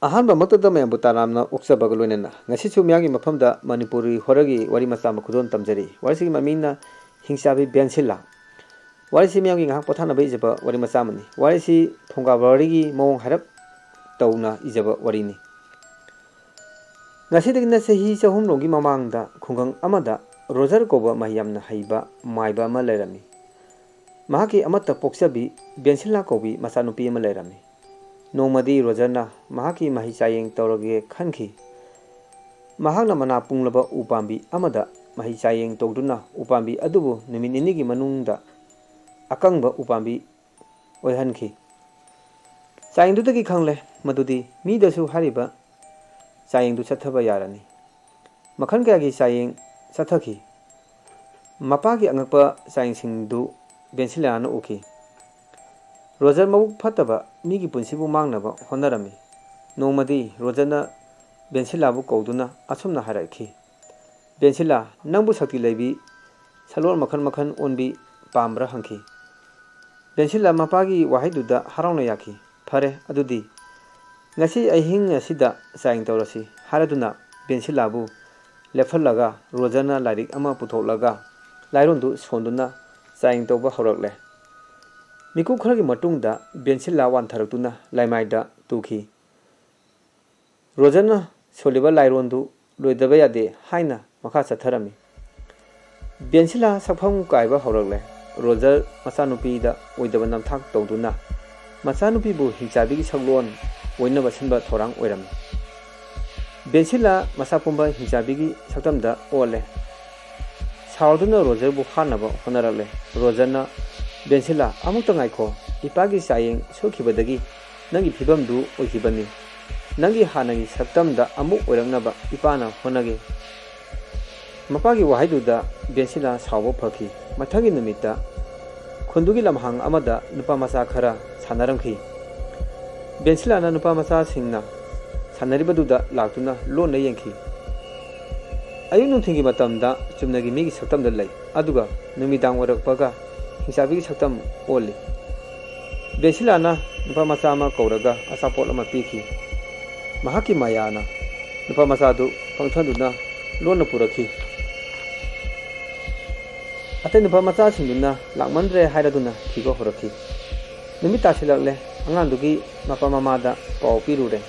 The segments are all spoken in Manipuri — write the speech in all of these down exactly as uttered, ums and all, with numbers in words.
ꯑꯍꯥꯟꯕꯃꯛꯇꯗ ꯃꯌꯥꯝꯕꯨ ꯇꯔꯥꯝꯅ ꯑꯣꯛꯆꯕꯒ ꯂꯣꯏꯅꯅ ꯉꯁꯤꯁꯨ ꯃꯤꯌꯥꯝꯒꯤ ꯃꯐꯝꯗ ꯃꯅꯤꯄꯨꯔꯤ ꯍꯣꯔꯔꯒꯤ ꯋꯥꯔꯤ ꯃꯆꯥ ꯑꯃ ꯈꯨꯗꯣꯜ ꯇꯝꯖꯔꯤ꯫ ꯋꯥꯔꯤꯁꯤꯒꯤ ꯃꯃꯤꯡꯅ ꯍꯤꯡꯆꯥꯕꯤ ꯕꯦꯟꯁꯤꯂꯥ꯫ ꯋꯥꯔꯤꯁꯤ ꯃꯤꯌꯥꯝꯒꯤ ꯉꯥꯏꯍꯥꯛ ꯄꯣꯊꯥꯅꯕ ꯏꯖꯕ ꯋꯥꯔꯤ ꯃꯆꯥ ꯑꯃꯅꯤ꯫ ꯋꯥꯔꯤꯁꯤ ꯐꯨꯡꯒꯥ ꯋꯥꯔꯤꯒꯤ ꯃꯑꯣꯡ ꯍꯥꯏꯔꯞ ꯇꯧꯅ ꯏꯖꯕ ꯋꯥꯔꯤꯅꯤ꯫ ꯉꯁꯤꯗꯒꯤꯅ ꯆꯍꯤ ꯆꯍꯨꯝ ꯔꯣꯝꯒꯤ ꯃꯃꯥꯡꯗ ꯈꯨꯡꯒꯪ ꯑꯃꯗ ꯔꯣꯖꯔ ꯀꯧꯕ ꯃꯍꯩ ꯌꯥꯝꯅ ꯍꯩꯕ ꯃꯥꯏꯕ ꯑꯃ ꯂꯩꯔꯝꯃꯤ꯫ ꯃꯍꯥꯛꯀꯤ ꯑꯃꯠꯇ ꯄꯣꯛꯆꯕꯤ ꯕꯦꯟꯁꯤꯂꯥ ꯀꯧꯕꯤ ꯃꯆꯥꯅꯨꯄꯤ ꯑꯃ ꯂꯩꯔꯝꯃꯤ꯫ ꯅꯣꯡꯃꯗꯤ ꯔꯣꯖꯔꯅ ꯃꯍꯥꯛꯀꯤ ꯃꯍꯩ ꯆꯥꯌꯦꯡ ꯇꯧꯔꯒꯦ ꯈꯟꯈꯤ꯫ ꯃꯍꯥꯛꯅ ꯃꯅꯥ ꯄꯨꯡꯂꯕ ꯎꯄꯥꯝꯕꯤ ꯑꯃꯗ ꯃꯍꯩ ꯆꯥꯌꯦꯡ ꯇꯧꯗꯨꯅ ꯎꯄꯥꯝꯕꯤ ꯑꯗꯨꯕꯨ ꯅꯨꯃꯤꯠ ꯅꯤꯅꯤꯒꯤ ꯃꯅꯨꯡꯗ ꯑꯀꯪꯕ ꯎꯄꯥꯝꯕꯤ ꯑꯣꯏꯍꯟꯈꯤ꯫ ꯆꯥꯌꯦꯡꯗꯨꯗꯒꯤ ꯈꯪꯂꯦ ꯃꯗꯨꯗꯤ ꯃꯤꯗꯁꯨ ꯍꯥꯏꯔꯤꯕ ꯆꯥꯌꯦꯡꯗꯨ ꯆꯠꯊꯕ ꯌꯥꯔꯅꯤ꯫ ꯃꯈꯜ ꯀꯌꯥꯒꯤ ꯆꯥꯌꯦꯡ ꯆꯠꯊꯈꯤ꯫ ꯃꯄꯥꯒꯤ ꯑꯉꯛꯄ ꯆꯥꯌꯦꯡꯁꯤꯡꯗꯨ ꯕꯦꯟꯁꯤꯂꯥꯅ ꯎꯈꯤ꯫ ꯔꯣꯖꯔ ꯃꯕꯨꯛ ꯐꯠꯇꯕ ꯃꯤꯒꯤ ꯄꯨꯟꯁꯤꯕꯨ ꯃꯥꯡꯅꯕ ꯍꯣꯠꯅꯔꯝꯃꯤ꯫ ꯅꯣꯡꯃꯗꯤ ꯔꯣꯖꯔꯅ ꯕꯦꯟꯁꯤꯂꯥꯕꯨ ꯀꯧꯗꯨꯅ ꯑꯁꯨꯝꯅ ꯍꯥꯏꯔꯛꯈꯤ, "ꯕꯦꯟꯁꯤꯂꯥ, ꯅꯪꯕꯨ ꯁꯛꯇꯤ ꯂꯩꯕꯤ ꯁꯛꯂꯣꯟ ꯃꯈꯜ ꯃꯈꯜ ꯑꯣꯟꯕꯤ ꯄꯥꯝꯕ꯭ꯔꯥ?" ꯍꯪꯈꯤ꯫ ꯕꯦꯟꯁꯤꯂꯥ ꯃꯄꯥꯒꯤ ꯋꯥꯍꯩꯗꯨꯗ ꯍꯔꯥꯎꯅ ꯌꯥꯈꯤ꯫ "ꯐꯔꯦ, ꯑꯗꯨꯗꯤ ꯉꯁꯤ ꯑꯍꯤꯡ ꯑꯁꯤꯗ ꯆꯥꯌꯦꯡ ꯇꯧꯔꯁꯤ," ꯍꯥꯏꯔꯗꯨꯅ ꯕꯦꯟꯁꯤꯂꯥꯕꯨ ꯂꯦꯞꯍꯜꯂꯒ ꯔꯣꯖꯔꯅ ꯂꯥꯏꯔꯤꯛ ꯑꯃ ꯄꯨꯊꯣꯛꯂꯒ ꯂꯥꯏꯔꯣꯟꯗꯨ ꯁꯣꯟꯗꯨꯅ ꯆꯥꯌꯦꯡ ꯇꯧꯕ ꯍꯧꯔꯛꯂꯦ꯫ ꯃꯤꯀꯨꯞ ꯈꯔꯒꯤ ꯃꯇꯨꯡꯗ ꯕꯦꯟꯁꯤꯂꯥ ꯋꯥꯟꯊꯔꯛꯇꯨꯅ ꯂꯩꯃꯥꯏꯗ ꯇꯨꯈꯤ꯫ ꯔꯣꯖꯔꯅ ꯁꯣꯜꯂꯤꯕ ꯂꯥꯏꯔꯣꯟꯗꯨ ꯂꯣꯏꯗꯕ ꯌꯥꯗꯦ ꯍꯥꯏꯅ ꯃꯈꯥ ꯆꯠꯊꯔꯝꯃꯤ꯫ ꯕꯦꯟꯁꯤꯂꯥ ꯁꯛꯐꯝ ꯀꯥꯏꯕ ꯍꯧꯔꯛꯂꯦ꯫ ꯔꯣꯖꯔ ꯃꯆꯥꯅꯨꯄꯤꯗ ꯑꯣꯏꯗꯕ ꯅꯝꯊꯥꯛ ꯇꯧꯗꯨꯅ ꯃꯆꯥꯅꯨꯄꯤꯕꯨ ꯍꯤꯡꯆꯥꯕꯤꯒꯤ ꯁꯛꯂꯣꯟ ꯑꯣꯏꯅꯕ ꯁꯤꯟꯕ ꯊꯧꯔꯥꯡ ꯑꯣꯏꯔꯝꯃꯤ꯫ ꯕꯦꯟꯁꯤꯂꯥ ꯃꯁꯥ ꯄꯨꯝꯕ ꯍꯤꯡꯆꯥꯕꯤꯒꯤ ꯁꯛꯇꯝꯗ ꯑꯣꯜꯂꯦ꯫ ꯁꯥꯎꯗꯨꯅ ꯔꯣꯖꯔꯕꯨ ꯍꯥꯠꯅꯕ ꯍꯣꯠꯅꯔꯛꯂꯦ꯫ ꯔꯣꯖꯔꯅ, "ꯕꯦꯟꯁꯤꯂꯥ, ꯑꯃꯨꯛꯇ ꯉꯥꯏꯈꯣ꯫ ꯏꯄꯥꯒꯤ ꯆꯥꯌꯦꯡ ꯁꯣꯛꯈꯤꯕꯗꯒꯤ ꯅꯪꯒꯤ ꯐꯤꯕꯝꯗꯨ ꯑꯣꯏꯈꯤꯕꯅꯤ꯫ ꯅꯪꯒꯤ ꯍꯥꯟꯅꯒꯤ ꯁꯛꯇꯝꯗ ꯑꯃꯨꯛ ꯑꯣꯏꯔꯛꯅꯕ ꯏꯄꯥꯅ ꯍꯣꯠꯅꯒꯦ꯫" ꯃꯄꯥꯒꯤ ꯋꯥꯍꯩꯗꯨꯗ ꯕꯦꯟꯁꯤꯂꯥ ꯁꯥꯎꯕ ꯐꯈꯤ꯫ ꯃꯊꯪꯒꯤ ꯅꯨꯃꯤꯠꯇ ꯈꯨꯟꯗꯨꯒꯤ ꯂꯝꯍꯥꯡ ꯑꯃꯗ ꯅꯨꯄꯥ ꯃꯆꯥ ꯈꯔ ꯁꯥꯟꯅꯔꯝꯈꯤ꯫ ꯕꯦꯟꯁꯤꯂꯥꯅ ꯅꯨꯄꯥ ꯃꯆꯥꯁꯤꯡꯅ ꯁꯥꯟꯅꯔꯤꯕꯗꯨꯗ ꯂꯥꯛꯇꯨꯅ ꯂꯣꯟꯅ ꯌꯦꯡꯈꯤ꯫ ꯑꯌꯨꯛ ꯅꯨꯡꯊꯤꯜꯒꯤ ꯃꯇꯝꯗ ꯆꯨꯝꯅꯒꯤ ꯃꯤꯒꯤ ꯁꯛꯇꯝꯗ ꯂꯩ, ꯑꯗꯨꯒ ꯅꯨꯃꯤꯗꯥꯡ ꯑꯣꯏꯔꯛꯄꯒ ꯍꯤꯡꯆꯥꯕꯤꯒꯤ ꯁꯛꯇꯝ ꯑꯣꯜꯂꯤ꯫ ꯕꯦꯟꯁꯤꯂꯥꯅ ꯅꯨꯄꯥ ꯃꯆꯥ ꯑꯃ ꯀꯧꯔꯒ ꯑꯆꯥꯄꯣꯠ ꯑꯃ ꯄꯤꯈꯤ꯫ ꯃꯍꯥꯛꯀꯤ ꯃꯌꯥꯅ ꯅꯨꯄꯥ ꯃꯆꯥꯗꯨ ꯄꯪꯊꯗꯨꯅ ꯂꯣꯟꯅ ꯄꯨꯔꯛꯈꯤ꯫ ꯑꯇꯩ ꯅꯨꯄꯥ ꯃꯆꯥꯁꯤꯡꯗꯨꯅ ꯂꯥꯛꯃꯟꯗ꯭ꯔꯦ ꯍꯥꯏꯔꯗꯨꯅ ꯊꯤꯕ ꯍꯧꯔꯛꯈꯤ꯫ ꯅꯨꯃꯤꯠ ꯇꯥꯁꯤꯜꯂꯛꯂꯦ꯫ ꯑꯉꯥꯡꯗꯨꯒꯤ ꯃꯄꯥ ꯃꯃꯥꯗ ꯄꯥꯎ ꯄꯤꯔꯨꯔꯦ꯫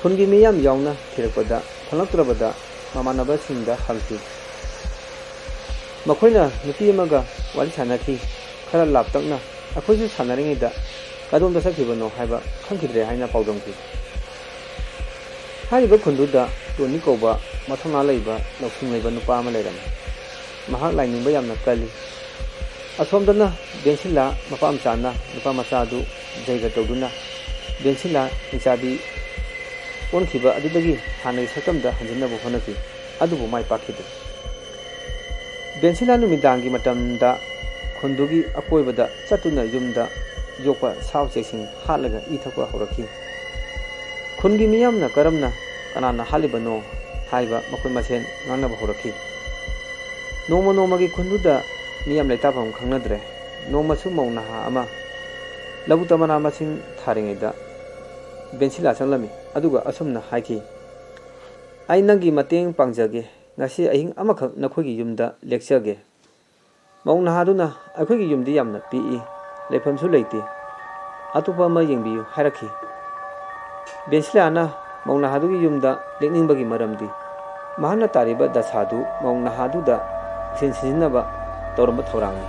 ꯈꯨꯟꯒꯤ ꯃꯤꯌꯥꯝ ꯌꯥꯎꯅ ꯊꯤꯔꯛꯄꯗ ꯐꯪꯂꯛꯇ꯭ꯔꯕꯗ ꯃꯃꯥꯟꯅꯕꯁꯤꯡꯗ ꯍꯪꯈꯤ꯫ ꯃꯈꯣꯏꯅ ꯅꯨꯄꯤ ꯑꯃꯒ ꯋꯥꯔꯤ ꯁꯥꯟꯅꯈꯤ꯫ ꯈꯔ ꯂꯥꯞꯇꯛꯅ ꯑꯩꯈꯣꯏꯁꯨ ꯁꯥꯟꯅꯔꯤꯉꯩꯗ ꯀꯗꯣꯝꯗ ꯆꯠꯈꯤꯕꯅꯣ ꯍꯥꯏꯕ ꯈꯪꯈꯤꯗ꯭ꯔꯦ ꯍꯥꯏꯅ ꯄꯥꯎꯗꯝꯈꯤ꯫ ꯍꯥꯏꯔꯤꯕ ꯈꯨꯟꯗꯨꯗ ꯇꯣꯅꯤ ꯀꯧꯕ ꯃꯊꯧꯅꯥ ꯂꯩꯕ ꯂꯧꯁꯤꯡ ꯂꯩꯕ ꯅꯨꯄꯥ ꯑꯃ ꯂꯩꯔꯝꯃꯤ꯫ ꯃꯍꯥꯛ ꯂꯥꯏꯅꯤꯡꯕ ꯌꯥꯝꯅ ꯀꯜꯂꯤ꯫ ꯑꯁꯣꯝꯗꯅ ꯕꯦꯟꯁꯤꯂꯥ ꯃꯄꯥ ꯃꯆꯥꯅ ꯅꯨꯄꯥ ꯃꯆꯥ ꯑꯗꯨ ꯖꯩꯒ ꯇꯧꯗꯨꯅ ꯕꯦꯟꯁꯤꯂꯥ ꯍꯤꯡꯆꯥꯕꯤ ꯑꯣꯟꯈꯤꯕ ꯑꯗꯨꯗꯒꯤ ꯍꯥꯟꯅꯒꯤ ꯁꯛꯇꯝꯗ ꯍꯟꯖꯤꯟꯅꯕ ꯍꯣꯠꯅꯈꯤ, ꯑꯗꯨꯕꯨ ꯃꯥꯏ ꯄꯥꯛꯈꯤꯗꯦ꯫ ꯕꯦꯟꯁꯤꯂꯥ ꯅꯨꯃꯤꯗꯥꯡꯒꯤ ꯃꯇꯝꯗ ꯈꯨꯟꯗꯨꯒꯤ ꯑꯀꯣꯏꯕꯗ ꯆꯠꯇꯨꯅ ꯌꯨꯝꯗ ꯌꯣꯛꯄ ꯁꯥ ꯎꯆꯦꯛꯁꯤꯡ ꯍꯥꯠꯂꯒ ꯏ ꯊꯛꯄ ꯍꯧꯔꯛꯈꯤ꯫ ꯈꯨꯟꯒꯤ ꯃꯤꯌꯥꯝꯅ ꯀꯔꯝꯅ ꯀꯅꯥꯅ ꯍꯥꯠꯂꯤꯕꯅꯣ ꯍꯥꯏꯕ ꯃꯈꯣꯏ ꯃꯁꯦꯟ ꯉꯥꯡꯅꯕ ꯍꯧꯔꯛꯈꯤ꯫ ꯅꯣꯡꯃ ꯅꯣꯡꯃꯒꯤ ꯈꯨꯟꯗꯨꯗ ꯃꯤꯌꯥꯝ ꯂꯩꯇꯥꯐꯝ ꯈꯪꯅꯗ꯭ꯔꯦ꯫ ꯅꯣꯡꯃꯁꯨ ꯃꯧ ꯅꯍꯥ ꯑꯃ ꯂꯧꯕꯨꯛꯇ ꯃꯅꯥ ꯃꯁꯤꯡ ꯊꯥꯔꯤꯉꯩꯗ ꯕꯦꯟꯁꯤꯂꯥ ꯆꯪꯂꯝꯃꯤ, ꯑꯗꯨꯒ ꯑꯁꯨꯝꯅ ꯍꯥꯏꯈꯤ, "ꯑꯩ ꯅꯪꯒꯤ ꯃꯇꯦꯡ ꯄꯥꯡꯖꯒꯦ꯫ ꯉꯁꯤ ꯑꯍꯤꯡ ꯑꯃꯈꯛ ꯅꯈꯣꯏꯒꯤ ꯌꯨꯝꯗ ꯂꯦꯛꯆꯒꯦ꯫" ꯃꯧ ꯅꯍꯥꯗꯨꯅ, "ꯑꯩꯈꯣꯏꯒꯤ ꯌꯨꯝꯗꯤ ꯌꯥꯝꯅ ꯄꯤꯛꯏ, ꯂꯩꯐꯝꯁꯨ ꯂꯩꯇꯦ, ꯑꯇꯣꯞꯄ ꯑꯃ ꯌꯦꯡꯕꯤꯌꯨ" ꯍꯥꯏꯔꯛꯈꯤ꯫ ꯕꯦꯟꯁꯤꯂꯥꯅ ꯃꯧ ꯅꯍꯥꯗꯨꯒꯤ ꯌꯨꯝꯗ ꯂꯦꯛꯅꯤꯡꯕꯒꯤ ꯃꯔꯝꯗꯤ ꯃꯍꯥꯛꯅ ꯇꯥꯔꯤꯕ ꯗꯁꯥꯗꯨ ꯃꯧ ꯅꯍꯥꯗꯨꯗ ꯁꯦꯟ ꯁꯤꯖꯤꯟꯅꯕ ꯇꯧꯔꯝꯕ ꯊꯧꯔꯥꯡꯅꯤ꯫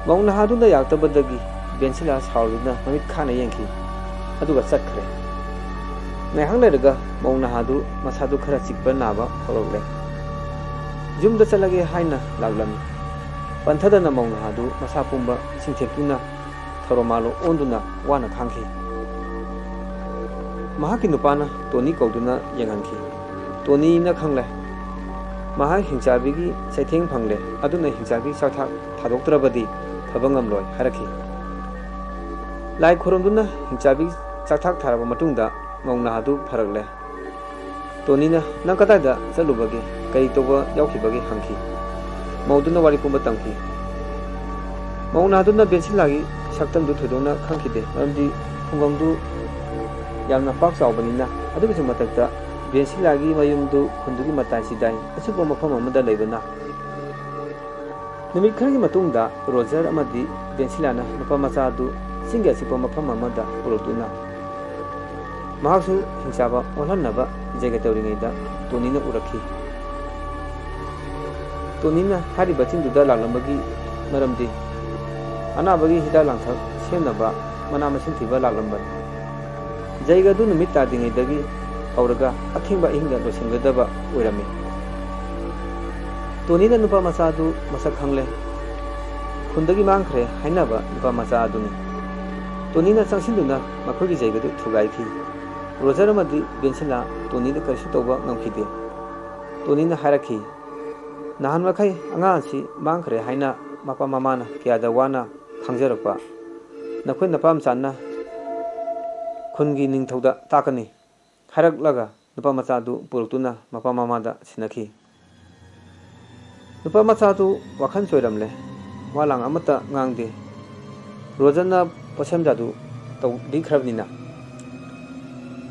ꯃꯧ ꯅꯍꯥꯗꯨꯅ ꯌꯥꯔꯛꯇꯕꯗꯒꯤ ꯕꯦꯟꯁꯤꯂꯥ ꯁꯥꯎꯗꯨꯅ ꯃꯃꯤꯠ ꯈꯥꯅ ꯌꯦꯡꯈꯤ, ꯑꯗꯨꯒ ꯆꯠꯈ꯭ꯔꯦ꯫ ꯉꯥꯏꯍꯥꯛ ꯂꯩꯔꯒ ꯃꯧ ꯅꯍꯥꯗꯨ ꯃꯁꯥꯗꯨ ꯈꯔ ꯆꯤꯛꯄ ꯅꯥꯕ ꯍꯧꯔꯛꯂꯦ꯫ ꯌꯨꯝꯗ ꯆꯠꯂꯒꯦ ꯍꯥꯏꯅ ꯂꯥꯛꯂꯝꯃꯤ꯫ ꯄꯟꯊꯗꯅ ꯃꯧ ꯅꯍꯥꯗꯨ ꯃꯁꯥ ꯄꯨꯝꯕ ꯏꯁꯤꯡ ꯊꯦꯛꯇꯨꯅ ꯊꯧꯔꯣꯃꯥꯜꯂꯣ ꯑꯣꯟꯗꯨꯅ ꯋꯥꯅ ꯈꯥꯡꯈꯤ꯫ ꯃꯍꯥꯛꯀꯤ ꯅꯨꯄꯥꯅ ꯇꯣꯅꯤ ꯀꯧꯗꯨꯅ ꯌꯦꯡꯍꯟꯈꯤ꯫ ꯇꯣꯅꯤꯅ ꯈꯪꯂꯦ꯫ ꯃꯍꯥꯛ ꯍꯤꯡꯆꯥꯕꯤꯒꯤ ꯆꯩꯊꯦꯡ ꯐꯪꯂꯦ, ꯑꯗꯨꯅ ꯍꯤꯡꯆꯥꯕꯤ ꯆꯥꯛꯊꯥꯛ ꯊꯥꯗꯣꯛꯇ꯭ꯔꯕꯗꯤ ꯐꯕ ꯉꯝꯂꯣꯏ ꯍꯥꯏꯔꯛꯈꯤ꯫ ꯂꯥꯏ ꯈꯨꯔꯨꯝꯗꯨꯅ ꯍꯤꯡꯆꯥꯕꯤ ꯆꯥꯛꯊꯥꯛ ꯊꯥꯔꯕ ꯃꯇꯨꯡꯗ ꯃꯧ ꯅꯍꯥꯗꯨ ꯐꯔꯛꯂꯦ꯫ ꯇꯣꯅꯤꯅ, "ꯅꯪ ꯀꯗꯥꯏꯗ ꯆꯠꯂꯨꯕꯒꯦ? ꯀꯔꯤ ꯇꯧꯕ ꯌꯥꯎꯈꯤꯕꯒꯦ?" ꯍꯪꯈꯤ꯫ ꯃꯧꯗꯨꯅ ꯋꯥꯔꯤ ꯄꯨꯝꯕ ꯇꯝꯈꯤ꯫ ꯃꯧ ꯅꯍꯥꯗꯨꯅ ꯕꯦꯟꯁꯤꯂꯥꯒꯤ ꯁꯛꯇꯝꯗꯨ ꯊꯣꯏꯗꯣꯛꯅ ꯈꯪꯈꯤꯗꯦ, ꯃꯔꯝꯗꯤ ꯈꯨꯡꯒꯪꯗꯨ ꯌꯥꯝꯅ ꯄꯥꯛ ꯆꯥꯎꯕꯅꯤꯅ, ꯑꯗꯨꯒꯤꯁꯨ ꯃꯊꯛꯇ ꯕꯦꯟꯁꯤꯂꯥꯒꯤ ꯃꯌꯨꯝꯗꯨ ꯈꯨꯟꯗꯨꯒꯤ ꯃꯇꯥꯏ ꯆꯤꯗꯥꯏ ꯑꯆꯨꯞꯄ ꯃꯐꯝ ꯑꯃꯗ ꯂꯩꯕꯅ, ꯅꯨꯃꯤꯠ ꯈꯔꯒꯤ ꯃꯇꯨꯡꯗ ꯔꯣꯖꯔ ꯑꯃꯗꯤ ꯕꯦꯟꯁꯤꯂꯥꯅ ꯅꯨꯄꯥ ꯃꯆꯥ ꯑꯗꯨ ꯆꯤꯡꯒꯤ ꯑꯆꯤꯛꯄ ꯃꯐꯝ ꯑꯃꯗ ꯄꯨꯔꯛꯇꯨꯅ ꯃꯍꯥꯛꯁꯨ ꯍꯤꯡꯆꯥꯕ ꯑꯣꯜꯍꯟꯅꯕ ꯖꯩꯒ ꯇꯧꯔꯤꯉꯩꯗ ꯇꯣꯅꯤꯅ ꯎꯔꯛꯈꯤ꯫ ꯇꯣꯅꯤꯅ ꯍꯥꯏꯔꯤꯕ ꯆꯤꯡꯗꯨꯗ ꯂꯥꯛꯂꯝꯕꯒꯤ ꯃꯔꯝꯗꯤ ꯑꯅꯥꯕꯒꯤ ꯍꯤꯗꯥꯛ ꯂꯥꯡꯊꯛ ꯁꯦꯝꯅꯕ ꯃꯅꯥ ꯃꯁꯤꯡ ꯊꯤꯕ ꯂꯥꯛꯂꯝꯕꯅꯤ꯫ ꯖꯩꯒ ꯑꯗꯨ ꯅꯨꯃꯤꯠ ꯇꯥꯗ꯭ꯔꯤꯉꯩꯗꯒꯤ ꯍꯧꯔꯒ ꯑꯊꯦꯡꯕ ꯑꯍꯤꯡꯗ ꯂꯣꯏꯁꯤꯟꯒꯗꯕ ꯑꯣꯏꯔꯝꯃꯤ꯫ ꯇꯣꯅꯤꯅ ꯅꯨꯄꯥ ꯃꯆꯥꯗꯨ ꯃꯁꯛ ꯈꯪꯂꯦ꯫ ꯈꯨꯟꯗꯒꯤ ꯃꯥꯡꯈ꯭ꯔꯦ ꯍꯥꯏꯅꯕ ꯅꯨꯄꯥ ꯃꯆꯥ ꯑꯗꯨꯅꯤ꯫ ꯇꯣꯅꯤꯅ ꯆꯪꯁꯤꯟꯗꯨꯅ ꯃꯈꯣꯏꯒꯤ ꯖꯩꯒꯗꯨ ꯊꯨꯒꯥꯏꯈꯤ꯫ ꯔꯣꯖꯔ ꯑꯃꯗꯤ ꯕꯦꯟꯁꯤꯂꯥ ꯇꯣꯅꯤꯗ ꯀꯔꯤꯁꯨ ꯇꯧꯕ ꯉꯝꯈꯤꯗꯦ꯫ ꯇꯣꯅꯤꯅ ꯍꯥꯏꯔꯛꯈꯤ, "ꯅꯍꯥꯟ ꯃꯈꯩ ꯑꯉꯥꯡ ꯑꯁꯤ ꯃꯥꯡꯈ꯭ꯔꯦ ꯍꯥꯏꯅ ꯃꯄꯥ ꯃꯃꯥꯅ ꯀꯌꯥꯗ ꯋꯥꯅ ꯈꯪꯖꯔꯛꯄ꯫ ꯅꯈꯣꯏ ꯅꯄꯥꯝꯆꯥꯅ ꯈꯨꯟꯒꯤ ꯅꯤꯡꯊꯧꯗ ꯇꯥꯛꯀꯅꯤ" ꯍꯥꯏꯔꯛꯂꯒ ꯅꯨꯄꯥ ꯃꯆꯥꯗꯨ ꯄꯨꯔꯛꯇꯨꯅ ꯃꯄꯥ ꯃꯃꯥꯗ ꯁꯤꯟꯅꯈꯤ꯫ ꯅꯨꯄꯥ ꯃꯆꯥꯗꯨ ꯋꯥꯈꯜ ꯆꯣꯏꯔꯝꯂꯦ꯫ ꯋꯥ ꯂꯥꯡ ꯑꯃꯠꯇ ꯉꯥꯡꯗꯦ꯫ ꯔꯣꯖꯔꯅ ꯄꯣꯠꯁꯦꯝꯖꯥꯗꯨ ꯇꯧꯕꯤꯈ꯭ꯔꯕꯅꯤꯅ꯫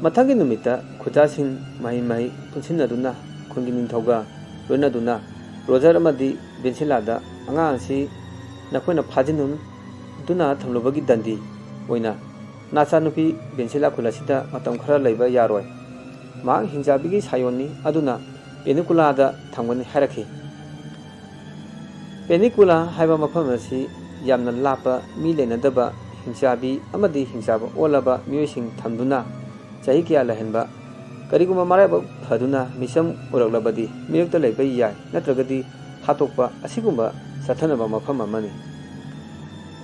ꯃꯊꯪꯒꯤ ꯅꯨꯃꯤꯠꯇ ꯈꯨꯟꯖꯥꯁꯤꯡ ꯃꯍꯩ ꯃꯍꯩ ꯄꯨꯟꯁꯤꯟꯅꯗꯨꯅ ꯈꯨꯟꯒꯤ ꯅꯤꯡꯊꯧꯒ ꯂꯣꯏꯅꯗꯨꯅ ꯔꯣꯖꯔ ꯑꯃꯗꯤ ꯕꯦꯟꯁꯤꯂꯥꯗ, "ꯑꯉꯥꯡ ꯑꯁꯤ ꯅꯈꯣꯏꯅ ꯐꯥꯖꯤꯟꯗꯨꯅ ꯊꯝꯂꯨꯕꯒꯤ ꯗꯟꯗꯤ ꯑꯣꯏꯅ ꯅꯆꯥꯅꯨꯄꯤ ꯕꯦꯟꯁꯤꯂꯥ ꯈꯨꯜ ꯑꯁꯤꯗ ꯃꯇꯝ ꯈꯔ ꯂꯩꯕ ꯌꯥꯔꯣꯏ꯫ ꯃꯍꯥꯛ ꯍꯤꯡꯆꯥꯕꯤꯒꯤ ꯁꯥꯌꯣꯟꯅꯤ, ꯑꯗꯨꯅ ꯄꯦꯅꯤꯀꯨꯂꯥꯗ ꯊꯝꯒꯅꯤ" ꯍꯥꯏꯔꯛꯈꯤ꯫ ꯄꯦꯅꯤꯀꯨꯂꯥ ꯍꯥꯏꯕ ꯃꯐꯝ ꯑꯁꯤ ꯌꯥꯝꯅ ꯂꯥꯞꯄ, ꯃꯤ ꯂꯩꯅꯗꯕ, ꯍꯤꯡꯆꯥꯕꯤ ꯑꯃꯗꯤ ꯍꯤꯡꯆꯥꯕ ꯑꯣꯜꯂꯕ ꯃꯤꯑꯣꯏꯁꯤꯡ ꯊꯝꯗꯨꯅ ꯆꯍꯤ ꯀꯌꯥ ꯂꯩꯍꯟꯕ, ꯀꯔꯤꯒꯨꯝꯕ ꯃꯔꯥꯏꯕꯛ ꯐꯗꯨꯅ ꯃꯤꯆꯝ ꯑꯣꯏꯔꯛꯂꯕꯗꯤ ꯃꯤꯔꯛꯇ ꯂꯩꯕ ꯌꯥꯏ, ꯅꯠꯇ꯭ꯔꯒꯗꯤ ꯍꯥꯠꯇꯣꯛꯄ, ꯑꯁꯤꯒꯨꯝꯕ ꯆꯠꯊꯅꯕ ꯃꯐꯝ ꯑꯃꯅꯤ꯫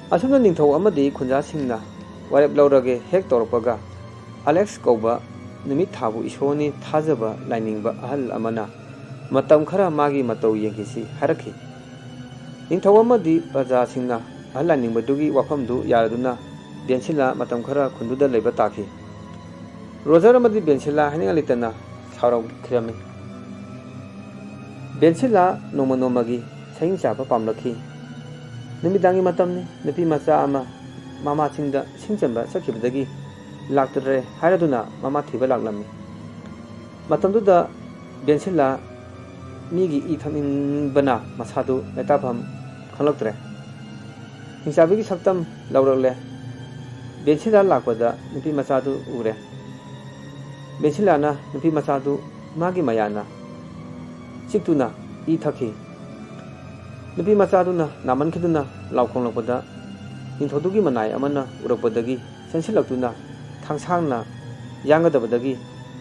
ꯑꯁꯨꯝꯅ ꯅꯤꯡꯊꯧ ꯑꯃꯗꯤ ꯈꯨꯟꯖꯥꯁꯤꯡꯅ ꯋꯥꯔꯦꯞ ꯂꯧꯔꯒꯦ ꯍꯦꯛ ꯇꯧꯔꯛꯄꯒ, ꯑꯂꯦꯛꯁ ꯀꯧꯕ ꯅꯨꯃꯤꯠ ꯊꯥꯕꯨ ꯏꯁꯣꯔꯅꯤ ꯊꯥꯖꯕ ꯂꯥꯏꯅꯤꯡꯕ ꯑꯍꯜ ꯑꯃꯅ ꯃꯇꯝ ꯈꯔ ꯃꯥꯒꯤ ꯃꯇꯧ ꯌꯦꯡꯈꯤꯁꯤ ꯍꯥꯏꯔꯛꯈꯤ꯫ ꯅꯤꯡꯊꯧ ꯑꯃꯗꯤ ꯄ꯭ꯔꯖꯥꯁꯤꯡꯅ ꯑꯍꯜ ꯂꯥꯏꯅꯤꯡꯕꯗꯨꯒꯤ ꯋꯥꯐꯝꯗꯨ ꯌꯥꯔꯗꯨꯅ ꯕꯦꯟꯁꯤꯂꯥ ꯃꯇꯝ ꯈꯔ ꯈꯨꯟꯗꯨꯗ ꯂꯩꯕ ꯇꯥꯈꯤ꯫ ꯔꯣꯖꯔ ꯑꯃꯗꯤ ꯕꯦꯟꯁꯤꯂꯥ ꯍꯥꯏꯅꯤꯡꯉꯥꯏ ꯂꯩꯇꯅ ꯁꯥꯎꯔꯛꯈꯤꯔꯝꯃꯤ꯫ ꯕꯦꯟꯁꯤꯂꯥ ꯅꯣꯡꯃ ꯅꯣꯡꯃꯒꯤ ꯁꯍꯤꯡ ꯆꯥꯕ ꯄꯥꯝꯂꯛꯈꯤ꯫ ꯅꯨꯃꯤꯗꯥꯡꯒꯤ ꯃꯇꯝꯅꯤ꯫ ꯅꯨꯄꯤ ꯃꯆꯥ ꯑꯃ ꯃꯃꯥꯁꯤꯡꯗ ꯁꯤꯡ ꯆꯟꯕ ꯆꯠꯈꯤꯕꯗꯒꯤ ꯂꯥꯛꯇꯔꯦ ꯍꯥꯏꯔꯗꯨꯅ ꯃꯃꯥ ꯊꯤꯕ ꯂꯥꯛꯂꯝꯃꯤ꯫ ꯃꯇꯝꯗꯨꯗ ꯕꯦꯟꯁꯤꯂꯥ ꯃꯤꯒꯤ ꯏ ꯊꯛꯅꯤꯡꯕꯅ ꯃꯁꯥꯗꯨ ꯂꯩꯇꯥꯐꯝ ꯈꯪꯂꯛꯇ꯭ꯔꯦ꯫ ꯍꯤꯡꯆꯥꯕꯤꯒꯤ ꯁꯛꯇꯝ ꯂꯧꯔꯛꯂꯦ꯫ ꯕꯦꯟꯁꯤꯂꯥ ꯂꯥꯛꯄꯗ ꯅꯨꯄꯤ ꯃꯆꯥꯗꯨ ꯎꯔꯦ꯫ ꯕꯦꯟꯁꯤꯂꯥꯅ ꯅꯨꯄꯤ ꯃꯆꯥꯗꯨ ꯃꯥꯒꯤ ꯃꯌꯥꯅ ꯆꯤꯛꯇꯨꯅ ꯏ ꯊꯛꯈꯤ꯫ ꯅꯨꯄꯤ ꯃꯆꯥꯗꯨꯅ ꯅꯥꯃꯟꯈꯤꯗꯨꯅ ꯂꯥꯎ ꯈꯣꯡꯂꯛꯄꯗ ꯅꯤꯡꯊꯧꯗꯨꯒꯤ ꯃꯅꯥꯏ ꯑꯃꯅ ꯎꯔꯛꯄꯗꯒꯤ ꯆꯦꯟꯁꯤꯜꯂꯛꯇꯨꯅ ꯊꯥꯡꯁꯥꯡꯅ ꯌꯥꯡꯒꯗꯕꯗꯒꯤ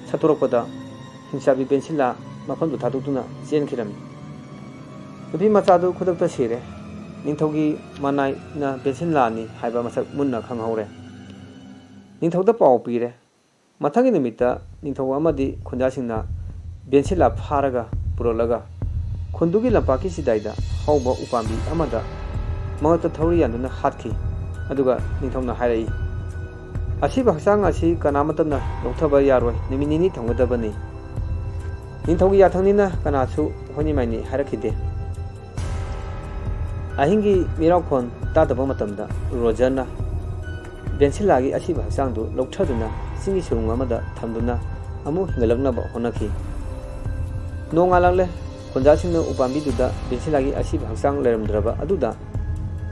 ꯁꯠꯇꯣꯔꯛꯄꯗ ꯍꯤꯡꯆꯥꯕꯤ ꯕꯦꯟꯁꯤꯂꯥ ꯃꯐꯝꯗꯨ ꯊꯥꯗꯣꯛꯇꯨꯅ ꯆꯦꯟꯈꯤꯔꯝꯃꯤ꯫ ꯅꯨꯄꯤ ꯃꯆꯥꯗꯨ ꯈꯨꯗꯛꯇ ꯁꯤꯔꯦ꯫ ꯅꯤꯡꯊꯧꯒꯤ ꯃꯅꯥꯏꯅ ꯕꯦꯟꯁꯤꯂꯥꯅꯤ ꯍꯥꯏꯕ ꯃꯁꯛ ꯃꯨꯟꯅ ꯈꯪꯍꯧꯔꯦ꯫ ꯅꯤꯡꯊꯧꯗ ꯄꯥꯎ ꯄꯤꯔꯦ꯫ ꯃꯊꯪꯒꯤ ꯅꯨꯃꯤꯠꯇ ꯅꯤꯡꯊꯧ ꯑꯃꯗꯤ ꯈꯨꯟꯖꯥꯁꯤꯡꯅ ꯕꯦꯟꯁꯤꯂꯥ ꯐꯥꯔꯒ ꯄꯨꯔꯛꯂꯒ ꯈꯨꯟꯗꯨꯒꯤ ꯂꯝꯄꯥꯛꯀꯤ ꯆꯤꯗꯥꯏꯗ ꯍꯧꯕ ꯎꯄꯥꯝꯕꯤ ꯑꯃꯗ ꯃꯉꯛꯇ ꯊꯧꯔꯤ ꯌꯥꯟꯗꯨꯅ ꯍꯥꯠꯈꯤ꯫ ꯑꯗꯨꯒ ꯅꯤꯡꯊꯧꯅ ꯍꯥꯏꯔꯛꯏ, "ꯑꯁꯤꯕ ꯍꯛꯆꯥꯡ ꯑꯁꯤ ꯀꯅꯥꯃꯠꯇꯅ ꯂꯧꯊꯕ ꯌꯥꯔꯣꯏ, ꯅꯨꯃꯤꯠ ꯅꯤꯅꯤ ꯊꯝꯒꯗꯕꯅꯤ꯫" ꯅꯤꯡꯊꯧꯒꯤ ꯌꯥꯊꯪꯅꯤꯅ ꯀꯅꯥꯁꯨ ꯍꯣꯏꯅꯤꯃꯥꯏꯅꯤ ꯍꯥꯏꯔꯛꯈꯤꯗꯦ꯫ ꯑꯍꯤꯡꯒꯤ ꯃꯤꯔꯥꯎꯈꯣꯟ ꯇꯥꯗꯕ ꯃꯇꯝꯗ ꯔꯣꯖꯔꯅ ꯕꯦꯟꯁꯤꯂꯥꯒꯤ ꯑꯁꯤꯕ ꯍꯛꯆꯥꯡꯗꯨ ꯂꯧꯊꯗꯨꯅ ꯆꯤꯡꯒꯤ ꯁꯨꯔꯨꯡ ꯑꯃꯗ ꯊꯝꯗꯨꯅ ꯑꯃꯨꯛ ꯍꯤꯡꯒꯠꯂꯛꯅꯕ ꯍꯣꯠꯅꯈꯤ꯫ ꯅꯣꯡꯉꯥꯜꯂꯛꯂꯦ꯫ ꯈꯨꯟꯖꯥꯁꯤꯡꯅ ꯎꯄꯥꯝꯕꯤꯗꯨꯗ ꯕꯦꯟꯁꯤꯂꯥꯒꯤ ꯑꯁꯤꯕ ꯍꯛꯆꯥꯡ ꯂꯩꯔꯝꯗ꯭ꯔꯕ ꯑꯗꯨꯗ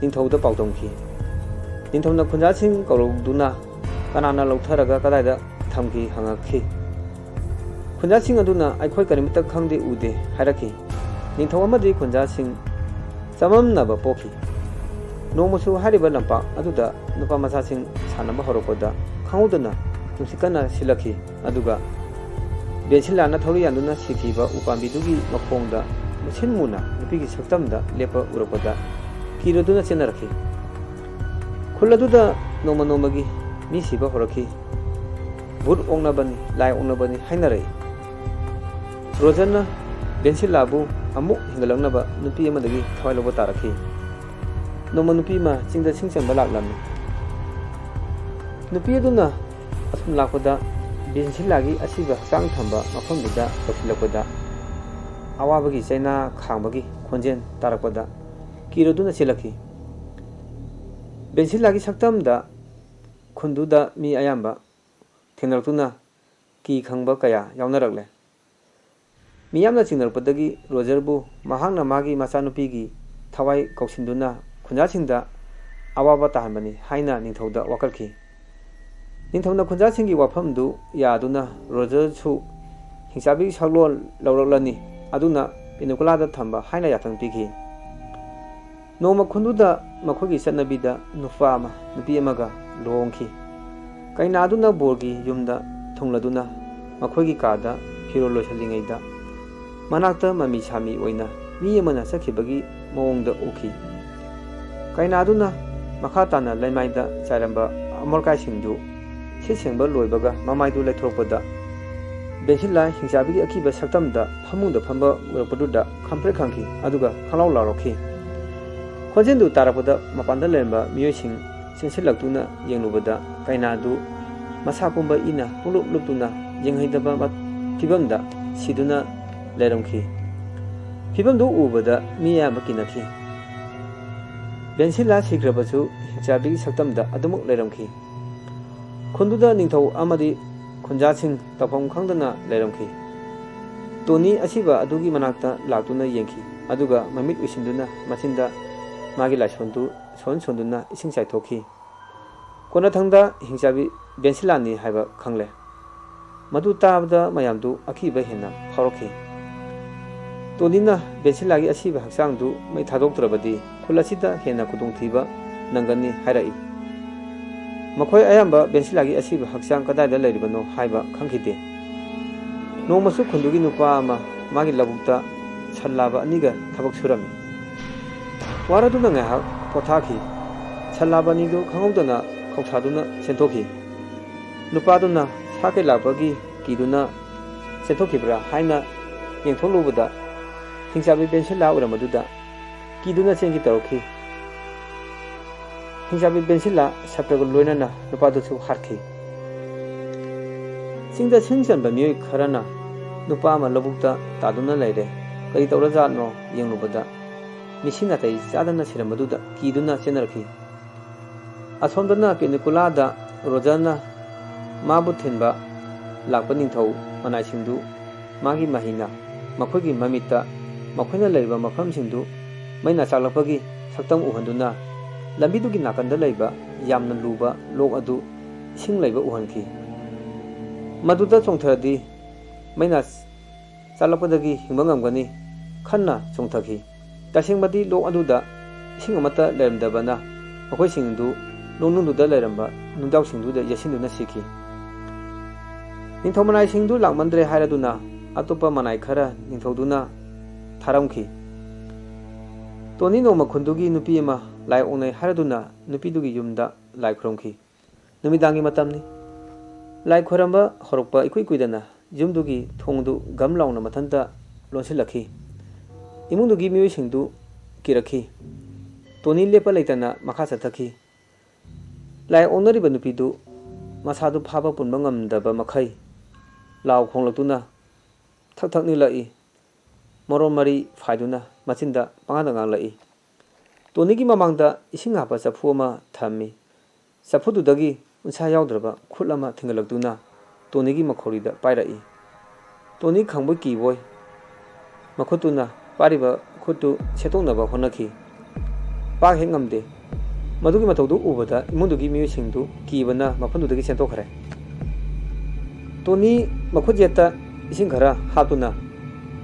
ꯅꯤꯡꯊꯧꯗ ꯄꯥꯎꯗꯝꯈꯤ꯫ ꯅꯤꯡꯊꯧꯅ ꯈꯨꯟꯖꯥꯁꯤꯡ ꯀꯧꯔꯧꯗꯨꯅ ꯀꯅꯥꯅ ꯂꯧꯊꯔꯒ ꯀꯗꯥꯏꯗ ꯊꯝꯈꯤ ꯍꯪꯉꯛꯈꯤ꯫ ꯈꯨꯟꯖꯥꯁꯤꯡ ꯑꯗꯨꯅ "ꯑꯩꯈꯣꯏ ꯀꯔꯤꯃꯠꯇ ꯈꯪꯗꯦ ꯎꯗꯦ" ꯍꯥꯏꯔꯛꯈꯤ꯫ ꯅꯤꯡꯊꯧ ꯑꯃꯗꯤ ꯈꯨꯟꯖꯥꯁꯤꯡ ꯆꯃꯝꯅꯕ ꯄꯣꯛꯈꯤ꯫ ꯅꯣꯡꯃꯁꯨ ꯍꯥꯏꯔꯤꯕ ꯂꯝꯄꯥꯛ ꯑꯗꯨꯗ ꯅꯨꯄꯥ ꯃꯆꯥꯁꯤꯡ ꯁꯥꯟꯅꯕ ꯍꯧꯔꯛꯄꯗ ꯈꯪꯍꯧꯗꯅ ꯅꯨꯡꯁꯤꯠ ꯀꯟꯅ ꯁꯤꯠꯂꯛꯈꯤ꯫ ꯑꯗꯨꯒ ꯕꯦꯟꯁꯤꯂꯥꯅ ꯊꯧꯔꯤ ꯌꯥꯟꯗꯨꯅ ꯁꯤꯈꯤꯕ ꯎꯄꯥꯝꯕꯤꯗꯨꯒꯤ ꯃꯈꯣꯡꯗ ꯃꯨꯁꯤꯟ ꯃꯨꯅ ꯅꯨꯄꯤꯒꯤ ꯁꯛꯇꯝꯗ ꯂꯦꯞꯄ ꯎꯔꯛꯄꯗ ꯀꯤꯔꯗꯨꯅ ꯆꯦꯟꯅꯔꯛꯈꯤ꯫ ꯈꯨꯜ ꯑꯗꯨꯗ ꯅꯣꯡꯃ ꯅꯣꯡꯃꯒꯤ ꯃꯤ ꯁꯤꯕ ꯍꯧꯔꯛꯈꯤ꯫ "ꯚꯨꯠ ꯑꯣꯛꯅꯕꯅꯤ, ꯂꯥꯏ ꯑꯣꯛꯅꯕꯅꯤ" ꯍꯥꯏꯅꯔꯛꯏ꯫ ꯔꯣꯖꯔꯅ ꯕꯦꯟꯁꯤꯂꯥꯕꯨ ꯑꯃꯨꯛ ꯍꯤꯡꯒꯠꯂꯛꯅꯕ ꯅꯨꯄꯤ ꯑꯃꯗꯒꯤ ꯊꯋꯥꯏ ꯂꯧꯕ ꯇꯥꯔꯛꯈꯤ꯫ ꯅꯣꯡꯃ ꯅꯨꯄꯤ ꯑꯃ ꯆꯤꯡꯗ ꯁꯤꯡ ꯆꯟꯕ ꯂꯥꯛꯂꯝꯃꯤ꯫ ꯅꯨꯄꯤ ꯑꯗꯨꯅ ꯑꯁꯨꯝ ꯂꯥꯛꯄꯗ ꯕꯦꯟꯁꯤꯂꯥꯒꯤ ꯑꯁꯤꯕ ꯍꯛꯆꯥꯡ ꯊꯝꯕ ꯃꯐꯝꯗꯨꯗ ꯌꯧꯁꯤꯜꯂꯛꯄꯗ ꯑꯋꯥꯕꯒꯤ ꯆꯩꯅꯥ ꯈꯥꯡꯕꯒꯤ ꯈꯣꯟꯖꯦꯜ ꯇꯥꯔꯛꯄꯗ ꯀꯤꯔꯗꯨꯅ ꯆꯦꯜꯂꯛꯈꯤ꯫ ꯕꯦꯟꯁꯤꯂꯥꯒꯤ ꯁꯛꯇꯝꯗ ꯈꯨꯟꯗꯨꯗ ꯃꯤ ꯑꯌꯥꯝꯕ ꯊꯦꯡꯅꯔꯛꯇꯨꯅ ꯀꯤ ꯈꯪꯕ ꯀꯌꯥ ꯌꯥꯎꯅꯔꯛꯂꯦ꯫ ꯃꯤꯌꯥꯝꯅ ꯆꯤꯡꯅꯔꯛꯄꯗꯒꯤ ꯔꯣꯖꯔꯕꯨ ꯃꯍꯥꯛꯅ ꯃꯥꯒꯤ ꯃꯆꯥꯅꯨꯄꯤꯒꯤ ꯊꯋꯥꯏ ꯀꯧꯁꯤꯟꯗꯨꯅ ꯈꯨꯟꯖꯥꯁꯤꯡꯗ ꯑꯋꯥꯕ ꯇꯥꯍꯟꯕꯅꯤ ꯍꯥꯏꯅ ꯅꯤꯡꯊꯧꯗ ꯋꯥꯀꯠꯈꯤ꯫ ꯅꯤꯡꯊꯧꯅ ꯈꯨꯟꯖꯥꯁꯤꯡꯒꯤ ꯋꯥꯐꯝꯗꯨ ꯌꯥꯗꯨꯅ ꯔꯣꯖꯔꯁꯨ ꯍꯤꯡꯆꯥꯕꯤꯒꯤ ꯁꯛꯂꯣꯟ ꯂꯧꯔꯛꯂꯅꯤ, ꯑꯗꯨꯅ ꯄꯤꯅꯨꯀꯨꯂꯥꯗ ꯊꯝꯕ ꯍꯥꯏꯅ ꯌꯥꯊꯪ ꯄꯤꯈꯤ꯫ ꯅꯣꯡꯃ ꯈꯨꯟꯗꯨꯗ ꯃꯈꯣꯏꯒꯤ ꯆꯠꯅꯕꯤꯗ ꯅꯨꯄꯥ ꯑꯃ ꯅꯨꯄꯤ ꯑꯃꯒ ꯂꯨꯍꯣꯡꯈꯤ꯫ ꯀꯩꯅꯥꯗꯨꯅ ꯕꯣꯔꯒꯤ ꯌꯨꯝꯗ ꯊꯨꯡꯂꯗꯨꯅ ꯃꯈꯣꯏꯒꯤ ꯀꯥꯗ ꯐꯤꯔꯣꯜ ꯂꯣꯏꯁꯤꯜꯂꯤꯉꯩꯗ ꯃꯅꯥꯛꯇ ꯃꯃꯤ ꯁꯥꯃꯤ ꯑꯣꯏꯅ ꯃꯤ ꯑꯃꯅ ꯆꯠꯈꯤꯕꯒꯤ ꯃꯑꯣꯡꯗ ꯎꯈꯤ꯫ ꯀꯩꯅꯥꯗꯨꯅ ꯃꯈꯥ ꯇꯥꯅ ꯂꯩꯃꯥꯏꯗ ꯆꯥꯏꯔꯝꯕ ꯑꯃꯣꯔꯀꯥꯏꯁꯤꯡꯗꯨ ꯁꯤꯠ ꯁꯦꯡꯕ ꯂꯣꯏꯕꯒ ꯃꯃꯥꯏꯗꯨ ꯂꯩꯊꯣꯔꯛꯄꯗ ꯕꯦꯟꯁꯤꯂꯥ ꯍꯤꯡꯆꯥꯕꯤꯒꯤ ꯑꯀꯤꯕ ꯁꯛꯇꯝꯗ ꯐꯃꯨꯡꯗ ꯐꯝꯕ ꯎꯔꯛꯄꯗꯨꯗ ꯈꯪꯄ꯭ꯔꯦꯛ ꯈꯪꯈꯤ, ꯑꯗꯨꯒ ꯈꯪꯂꯥꯎ ꯂꯥꯎꯔꯛꯈꯤ꯫ ꯈꯣꯟꯖꯦꯜꯗꯨ ꯇꯥꯔꯛꯄꯗ ꯃꯄꯥꯟꯗ ꯂꯩꯔꯝꯕ ꯃꯤꯑꯣꯏꯁꯤꯡ ꯆꯦꯟꯁꯤꯜꯂꯛꯇꯨꯅ ꯌꯦꯡꯂꯨꯕꯗ ꯀꯩꯅꯥꯗꯨ ꯃꯁꯥ ꯄꯨꯝꯕ ꯏꯅ ꯄꯨꯡꯂꯨꯞ ꯂꯨꯞꯇꯨꯅ ꯌꯦꯡꯍꯩꯗꯕ ꯃ-, ꯐꯤꯕꯝꯗ ꯁꯤꯗꯨꯅ ꯂꯩꯔꯝꯈꯤ꯫ ꯐꯤꯕꯝꯗꯨ ꯎꯕꯗ ꯃꯤ ꯑꯌꯥꯝꯕ ꯀꯤꯅꯈꯤ꯫ ꯕꯦꯟꯁꯤꯂꯥ ꯁꯤꯈ꯭ꯔꯕꯁꯨ ꯍꯤꯡꯆꯥꯕꯤꯒꯤ ꯁꯛꯇꯝꯗ ꯑꯗꯨꯃꯛ ꯂꯩꯔꯝꯈꯤ꯫ ꯈꯨꯟꯗꯨꯗ ꯅꯤꯡꯊꯧ ꯑꯃꯗꯤ ꯈꯨꯟꯖꯥꯁꯤꯡ ꯇꯧꯐꯝ ꯈꯪꯗꯅ ꯂꯩꯔꯝꯈꯤ꯫ ꯇꯣꯅꯤ ꯑꯁꯤꯕ ꯑꯗꯨꯒꯤ ꯃꯅꯥꯛꯇ ꯂꯥꯛꯇꯨꯅ ꯌꯦꯡꯈꯤ, ꯑꯗꯨꯒ ꯃꯃꯤꯠ ꯎꯏꯁꯤꯟꯗꯨꯅ ꯃꯆꯤꯟꯗ ꯃꯥꯒꯤ ꯂꯥꯏꯁꯣꯟꯗꯨ ꯁꯣꯟ ꯁꯣꯟꯗꯨꯅ ꯏꯁꯤꯡ ꯆꯥꯏꯊꯣꯛꯈꯤ꯫ ꯀꯣꯟꯅꯊꯪꯗ ꯍꯤꯡꯆꯥꯕꯤ ꯕꯦꯟꯁꯤꯂꯥꯅꯤ ꯍꯥꯏꯕ ꯈꯪꯂꯦ꯫ ꯃꯗꯨ ꯇꯥꯕꯗ ꯃꯌꯥꯝꯗꯨ ꯑꯀꯤꯕ ꯍꯦꯟꯅ ꯐꯥꯎꯔꯛꯈꯤ꯫ ꯇꯣꯅꯤꯅ ꯕꯦꯟꯁꯤꯂꯥꯒꯤ ꯑꯁꯤꯕ ꯍꯛꯆꯥꯡꯗꯨ ꯃꯩ ꯊꯥꯗꯣꯛꯇ꯭ꯔꯕꯗꯤ ꯈꯨꯜ ꯑꯁꯤꯗ ꯍꯦꯟꯅ ꯈꯨꯗꯣꯡꯊꯤꯕ ꯅꯪꯒꯅꯤ ꯍꯥꯏꯔꯛꯏ꯫ ꯃꯈꯣꯏ ꯑꯌꯥꯝꯕ ꯕꯦꯟꯁꯤꯂꯥꯒꯤ ꯑꯁꯤꯕ ꯍꯛꯆꯥꯡ ꯀꯗꯥꯏꯗ ꯂꯩꯔꯤꯕꯅꯣ ꯍꯥꯏꯕ ꯈꯪꯈꯤꯗꯦ꯫ ꯅꯣꯡꯃꯁꯨ ꯈꯨꯟꯗꯨꯒꯤ ꯅꯨꯄꯥ ꯑꯃ ꯃꯥꯒꯤ ꯂꯧꯕꯨꯛꯇ ꯁꯟ ꯂꯥꯕ ꯑꯅꯤꯒ ꯊꯕꯛ ꯁꯨꯔꯝꯃꯤ꯫ ꯋꯥꯔꯗꯨꯅ ꯉꯥꯏꯍꯥꯛ ꯄꯣꯊꯥꯈꯤ꯫ ꯁꯟ ꯂꯥꯕ ꯑꯅꯤꯗꯨ ꯈꯪꯍꯧꯗꯅ ꯈꯧꯁꯥꯗꯨꯅ ꯆꯦꯟꯊꯣꯛꯈꯤ꯫ ꯅꯨꯄꯥꯗꯨꯅ ꯁꯥ ꯀꯩ ꯂꯥꯛꯄꯒꯤ ꯀꯤꯗꯨꯅ ꯆꯦꯟꯊꯣꯛꯈꯤꯕ꯭ꯔꯥ ꯍꯥꯏꯅ ꯌꯦꯡꯊꯣꯛꯂꯨꯕꯗ ꯍꯤꯡꯆꯥꯕꯤ ꯕꯦꯟꯁꯤꯂꯥ ꯑꯣꯏꯔꯝꯕꯗꯨꯗ ꯀꯤꯗꯨꯅ ꯆꯦꯟꯈꯤ ꯇꯧꯔꯛꯈꯤ꯫ ꯍꯤꯡꯆꯥꯕꯤ ꯕꯦꯟꯁꯤꯂꯥ ꯁꯞꯇ꯭ꯔꯒ ꯂꯣꯏꯅꯅ ꯅꯨꯄꯥꯗꯨꯁꯨ ꯍꯥꯠꯈꯤ꯫ ꯆꯤꯡꯗ ꯁꯤꯡ ꯆꯟꯕ ꯃꯤꯑꯣꯏ ꯈꯔꯅ ꯅꯨꯄꯥ ꯑꯃ ꯂꯧꯕꯨꯛꯇ ꯇꯥꯗꯨꯅ ꯂꯩꯔꯦ, ꯀꯔꯤ ꯇꯧꯔꯖꯥꯠꯅꯣ ꯌꯦꯡꯂꯨꯕꯗ ꯃꯤꯁꯤ ꯅꯥꯇꯩ ꯆꯥꯗꯅ ꯁꯤꯔꯝꯕꯗꯨꯗ ꯀꯤꯗꯨꯅ ꯆꯦꯟꯅꯔꯛꯈꯤ꯫ ꯑꯁꯣꯝꯗꯅ ꯄꯦꯅꯤꯀꯨꯂꯥꯗ ꯔꯣꯖꯔꯅ ꯃꯥꯕꯨ ꯊꯤꯟꯕ ꯂꯥꯛꯄ ꯅꯤꯡꯊꯧ ꯃꯅꯥꯏꯁꯤꯡꯗꯨ ꯃꯥꯒꯤ ꯃꯍꯩꯅ ꯃꯈꯣꯏꯒꯤ ꯃꯃꯤꯠꯇ ꯃꯈꯣꯏꯅ ꯂꯩꯔꯤꯕ ꯃꯐꯝꯁꯤꯡꯗꯨ ꯃꯩꯅ ꯆꯥꯛꯂꯛꯄꯒꯤ ꯁꯛꯇꯝ ꯎꯍꯟꯗꯨꯅ ꯂꯝꯕꯤꯗꯨꯒꯤ ꯅꯥꯀꯟꯗ ꯂꯩꯕ ꯌꯥꯝꯅ ꯂꯨꯕ ꯂꯣꯛ ꯑꯗꯨ ꯏꯁꯤꯡ ꯂꯩꯕ ꯎꯍꯟꯈꯤ꯫ ꯃꯗꯨꯗ ꯆꯣꯡꯊꯔꯗꯤ ꯃꯩꯅ ꯆꯥꯛꯂꯛꯄꯗꯒꯤ ꯍꯤꯡꯕ ꯉꯝꯒꯅꯤ ꯈꯟꯅ ꯆꯣꯡꯊꯈꯤ꯫ ꯇꯁꯦꯡꯕꯗꯤ ꯂꯣꯛ ꯑꯗꯨꯗ ꯏꯁꯤꯡ ꯑꯃꯠꯇ ꯂꯩꯔꯝꯗꯕꯅ ꯃꯈꯣꯏꯁꯤꯡꯗꯨ ꯂꯣꯛꯅꯨꯡꯗꯨꯗ ꯂꯩꯔꯝꯕ ꯅꯨꯡꯖꯥꯎꯁꯤꯡꯗꯨꯗ ꯌꯩꯁꯤꯟꯗꯨꯅ ꯁꯤꯈꯤ꯫ ꯅꯤꯡꯊꯧ ꯃꯅꯥꯏꯁꯤꯡꯗꯨ ꯂꯥꯛꯃꯟꯗ꯭ꯔꯦ ꯍꯥꯏꯔꯗꯨꯅ ꯑꯇꯣꯞꯄ ꯃꯅꯥꯏ ꯈꯔ ꯅꯤꯡꯊꯧꯗꯨꯅ ꯊꯥꯔꯝꯈꯤ꯫ ꯇꯣꯅꯤ ꯅꯣꯡꯃ ꯈꯨꯟꯗꯨꯒꯤ ꯅꯨꯄꯤ ꯑꯃ ꯂꯥꯏ ꯑꯣꯛꯅꯩ ꯍꯥꯏꯔꯗꯨꯅ ꯅꯨꯄꯤꯗꯨꯒꯤ ꯌꯨꯝꯗ ꯂꯥꯏ ꯈꯨꯔꯨꯝꯈꯤ꯫ ꯅꯨꯃꯤꯗꯥꯡꯒꯤ ꯃꯇꯝꯅꯤ꯫ ꯂꯥꯏ ꯈꯣꯏꯔꯝꯕ ꯍꯧꯔꯛꯄ ꯏꯀꯨꯏ ꯀꯨꯏꯗꯅ ꯌꯨꯝꯗꯨꯒꯤ ꯊꯣꯡꯗꯨ ꯒꯝ ꯂꯥꯎꯅ ꯃꯊꯟꯇ ꯂꯣꯟꯁꯤꯜꯂꯛꯈꯤ꯫ ꯏꯃꯨꯡꯗꯨꯒꯤ ꯃꯤꯑꯣꯏꯁꯤꯡꯗꯨ ꯀꯤꯔꯛꯈꯤ꯫ ꯇꯣꯅꯤ ꯂꯦꯞꯄ ꯂꯩꯇꯅ ꯃꯈꯥ ꯆꯠꯊꯈꯤ꯫ ꯂꯥꯏ ꯑꯣꯛꯅꯔꯤꯕ ꯅꯨꯄꯤꯗꯨ ꯃꯁꯥꯗꯨ ꯐꯥꯕ ꯄꯨꯟꯕ ꯉꯝꯗꯕ ꯃꯈꯩ ꯂꯥꯎ ꯈꯣꯡꯂꯛꯇꯨꯅ ꯊꯛ ꯊꯛ ꯅꯤꯛꯂꯛꯏ꯫ ꯃꯔꯣꯟ ꯃꯔꯤ ꯐꯥꯏꯗꯨꯅ ꯃꯆꯤꯟꯗ ꯄꯉꯥꯡꯗ ꯉꯥꯡꯂꯛꯏ꯫ ꯇꯣꯅꯤꯒꯤ ꯃꯃꯥꯡꯗ ꯏꯁꯤꯡ ꯍꯥꯞꯄ ꯆꯐꯨ ꯑꯃ ꯊꯝꯃꯤ꯫ ꯆꯐꯨꯗꯨꯗꯒꯤ ꯎꯟꯁꯥ ꯌꯥꯎꯗ꯭ꯔꯕ ꯈꯨꯠ ꯑꯃ ꯊꯤꯡꯒꯠꯂꯛꯇꯨꯅ ꯇꯣꯅꯤꯒꯤ ꯃꯈꯧꯔꯤꯗ ꯄꯥꯏꯔꯛꯏ꯫ ꯇꯣꯅꯤ ꯈꯪꯕꯣꯏ ꯀꯤꯕꯣꯏ ꯃꯈꯨꯠꯇꯨꯅ ꯄꯥꯏꯔꯤꯕ ꯈꯨꯠꯇꯨ ꯁꯦꯠꯇꯣꯛꯅꯕ ꯍꯣꯠꯅꯈꯤ꯫ ꯄꯥꯛ ꯍꯦꯛ ꯉꯝꯗꯦ꯫ ꯃꯗꯨꯒꯤ ꯃꯇꯧꯗꯨ ꯎꯕꯗ ꯏꯃꯨꯡꯗꯨꯒꯤ ꯃꯤꯑꯣꯏꯁꯤꯡꯗꯨ ꯀꯤꯕꯅ ꯃꯐꯝꯗꯨꯗꯒꯤ ꯆꯦꯟꯊꯣꯛꯈ꯭ꯔꯦ꯫ ꯇꯣꯅꯤ ꯃꯈꯨꯠ ꯌꯦꯠꯇ ꯏꯁꯤꯡ ꯈꯔ ꯍꯥꯞꯇꯨꯅ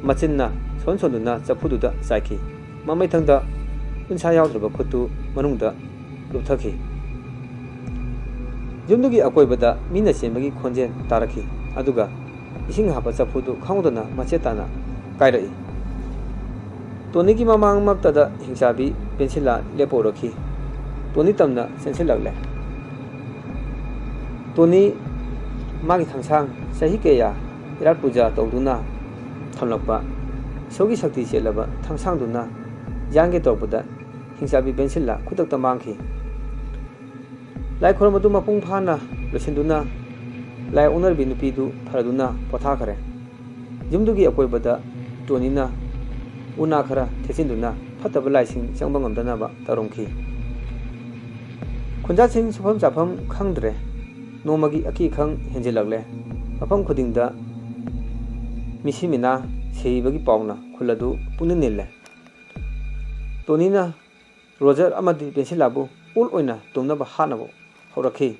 ꯃꯆꯤꯟꯅ ꯁꯣꯟ ꯁꯣꯟꯗꯨꯅ ꯆꯐꯨꯗꯨꯗ ꯆꯥꯏꯈꯤ꯫ ꯃꯃꯩꯊꯪꯗ ꯎꯟꯁꯥ ꯌꯥꯎꯗ꯭ꯔꯕ ꯈꯨꯠꯇꯨ ꯃꯅꯨꯡꯗ ꯂꯨꯞꯊꯈꯤ꯫ ꯌꯨꯝꯗꯨꯒꯤ ꯑꯀꯣꯏꯕꯗ ꯃꯤꯅ ꯆꯦꯟꯕꯒꯤ ꯈꯣꯟꯖꯦꯜ ꯇꯥꯔꯛꯈꯤ, ꯑꯗꯨꯒ ꯏꯁꯤꯡ ꯍꯥꯞꯄ ꯆꯐꯨꯗꯨ ꯈꯪꯍꯧꯗꯅ ꯃꯆꯦꯠ ꯇꯥꯅ ꯀꯥꯏꯔꯛꯏ꯫ ꯇꯣꯅꯤꯒꯤ ꯃꯃꯥꯡꯃꯛꯇꯗ ꯍꯤꯡꯆꯥꯕꯤ ꯕꯦꯟꯁꯤꯂꯥ ꯂꯦꯞꯄ ꯎꯔꯛꯈꯤ꯫ ꯇꯣꯅꯤ ꯇꯝꯅ ꯆꯦꯟꯁꯤꯜꯂꯛꯂꯦ꯫ ꯇꯣꯅꯤ ꯃꯥꯒꯤ ꯊꯥꯡꯁꯥꯡ ꯆꯍꯤ ꯀꯌꯥ ꯏꯔꯥꯠ ꯄꯨꯖꯥ ꯇꯧꯗꯨꯅ ꯊꯝꯂꯛꯄ ꯏꯁꯣꯔꯒꯤ ꯁꯛꯇꯤ ꯆꯦꯜꯂꯕ ꯊꯥꯡꯁꯥꯡꯗꯨꯅ ꯌꯥꯟꯒꯦ ꯇꯧꯔꯛꯄꯗ ꯍꯤꯡꯆꯥꯕꯤ ꯕꯦꯟꯁꯤꯂꯥ ꯈꯨꯗꯛꯇ ꯃꯥꯡꯈꯤ꯫ ꯂꯥꯏ ꯈꯨꯔꯨꯝꯕꯗꯨ ꯃꯄꯨꯡ ꯐꯥꯅ ꯂꯣꯏꯁꯤꯟꯗꯨꯅ ꯂꯥꯏ ꯑꯣꯛꯅꯔꯤꯕꯤ ꯅꯨꯄꯤꯗꯨ ꯐꯔꯗꯨꯅ ꯄꯣꯊꯥꯈꯔꯦ꯫ ꯌꯨꯝꯗꯨꯒꯤ ꯑꯀꯣꯏꯕꯗ ꯇꯣꯅꯤꯅ ꯎꯅꯥ ꯈꯔ ꯊꯦꯠꯆꯤꯟꯗꯨꯅ ꯐꯠꯇꯕ ꯂꯥꯏꯁꯤꯡ ꯆꯪꯕ ꯉꯝꯗꯅꯕ ꯇꯧꯔꯝꯈꯤ꯫ ꯈꯨꯟꯖꯥꯁꯤꯡ ꯁꯨꯐꯝ ꯆꯥꯐꯝ ꯈꯪꯗ꯭ꯔꯦ꯫ ꯅꯣꯡꯃꯒꯤ ꯑꯀꯤ ꯑꯈꯪ ꯍꯦꯟꯖꯤꯜꯂꯛꯂꯦ꯫ ꯃꯐꯝ ꯈꯨꯗꯤꯡꯗ ꯃꯤꯁꯤ ꯃꯤꯅꯥ ꯁꯤꯕꯒꯤ ꯄꯥꯎꯅ ꯈꯨꯜ ꯑꯗꯨ ꯄꯨꯡꯅꯤꯜ ꯅꯤꯜꯂꯦ꯫ ꯇꯣꯅꯤꯅ ꯔꯣꯖꯔ ꯑꯃꯗꯤ ꯕꯦꯟꯁꯤꯂꯥꯕꯨ ꯎꯜ ꯑꯣꯏꯅ ꯇꯨꯝꯅꯕ ꯍꯥꯠꯅꯕ ꯍꯧꯔꯛꯈꯤ꯫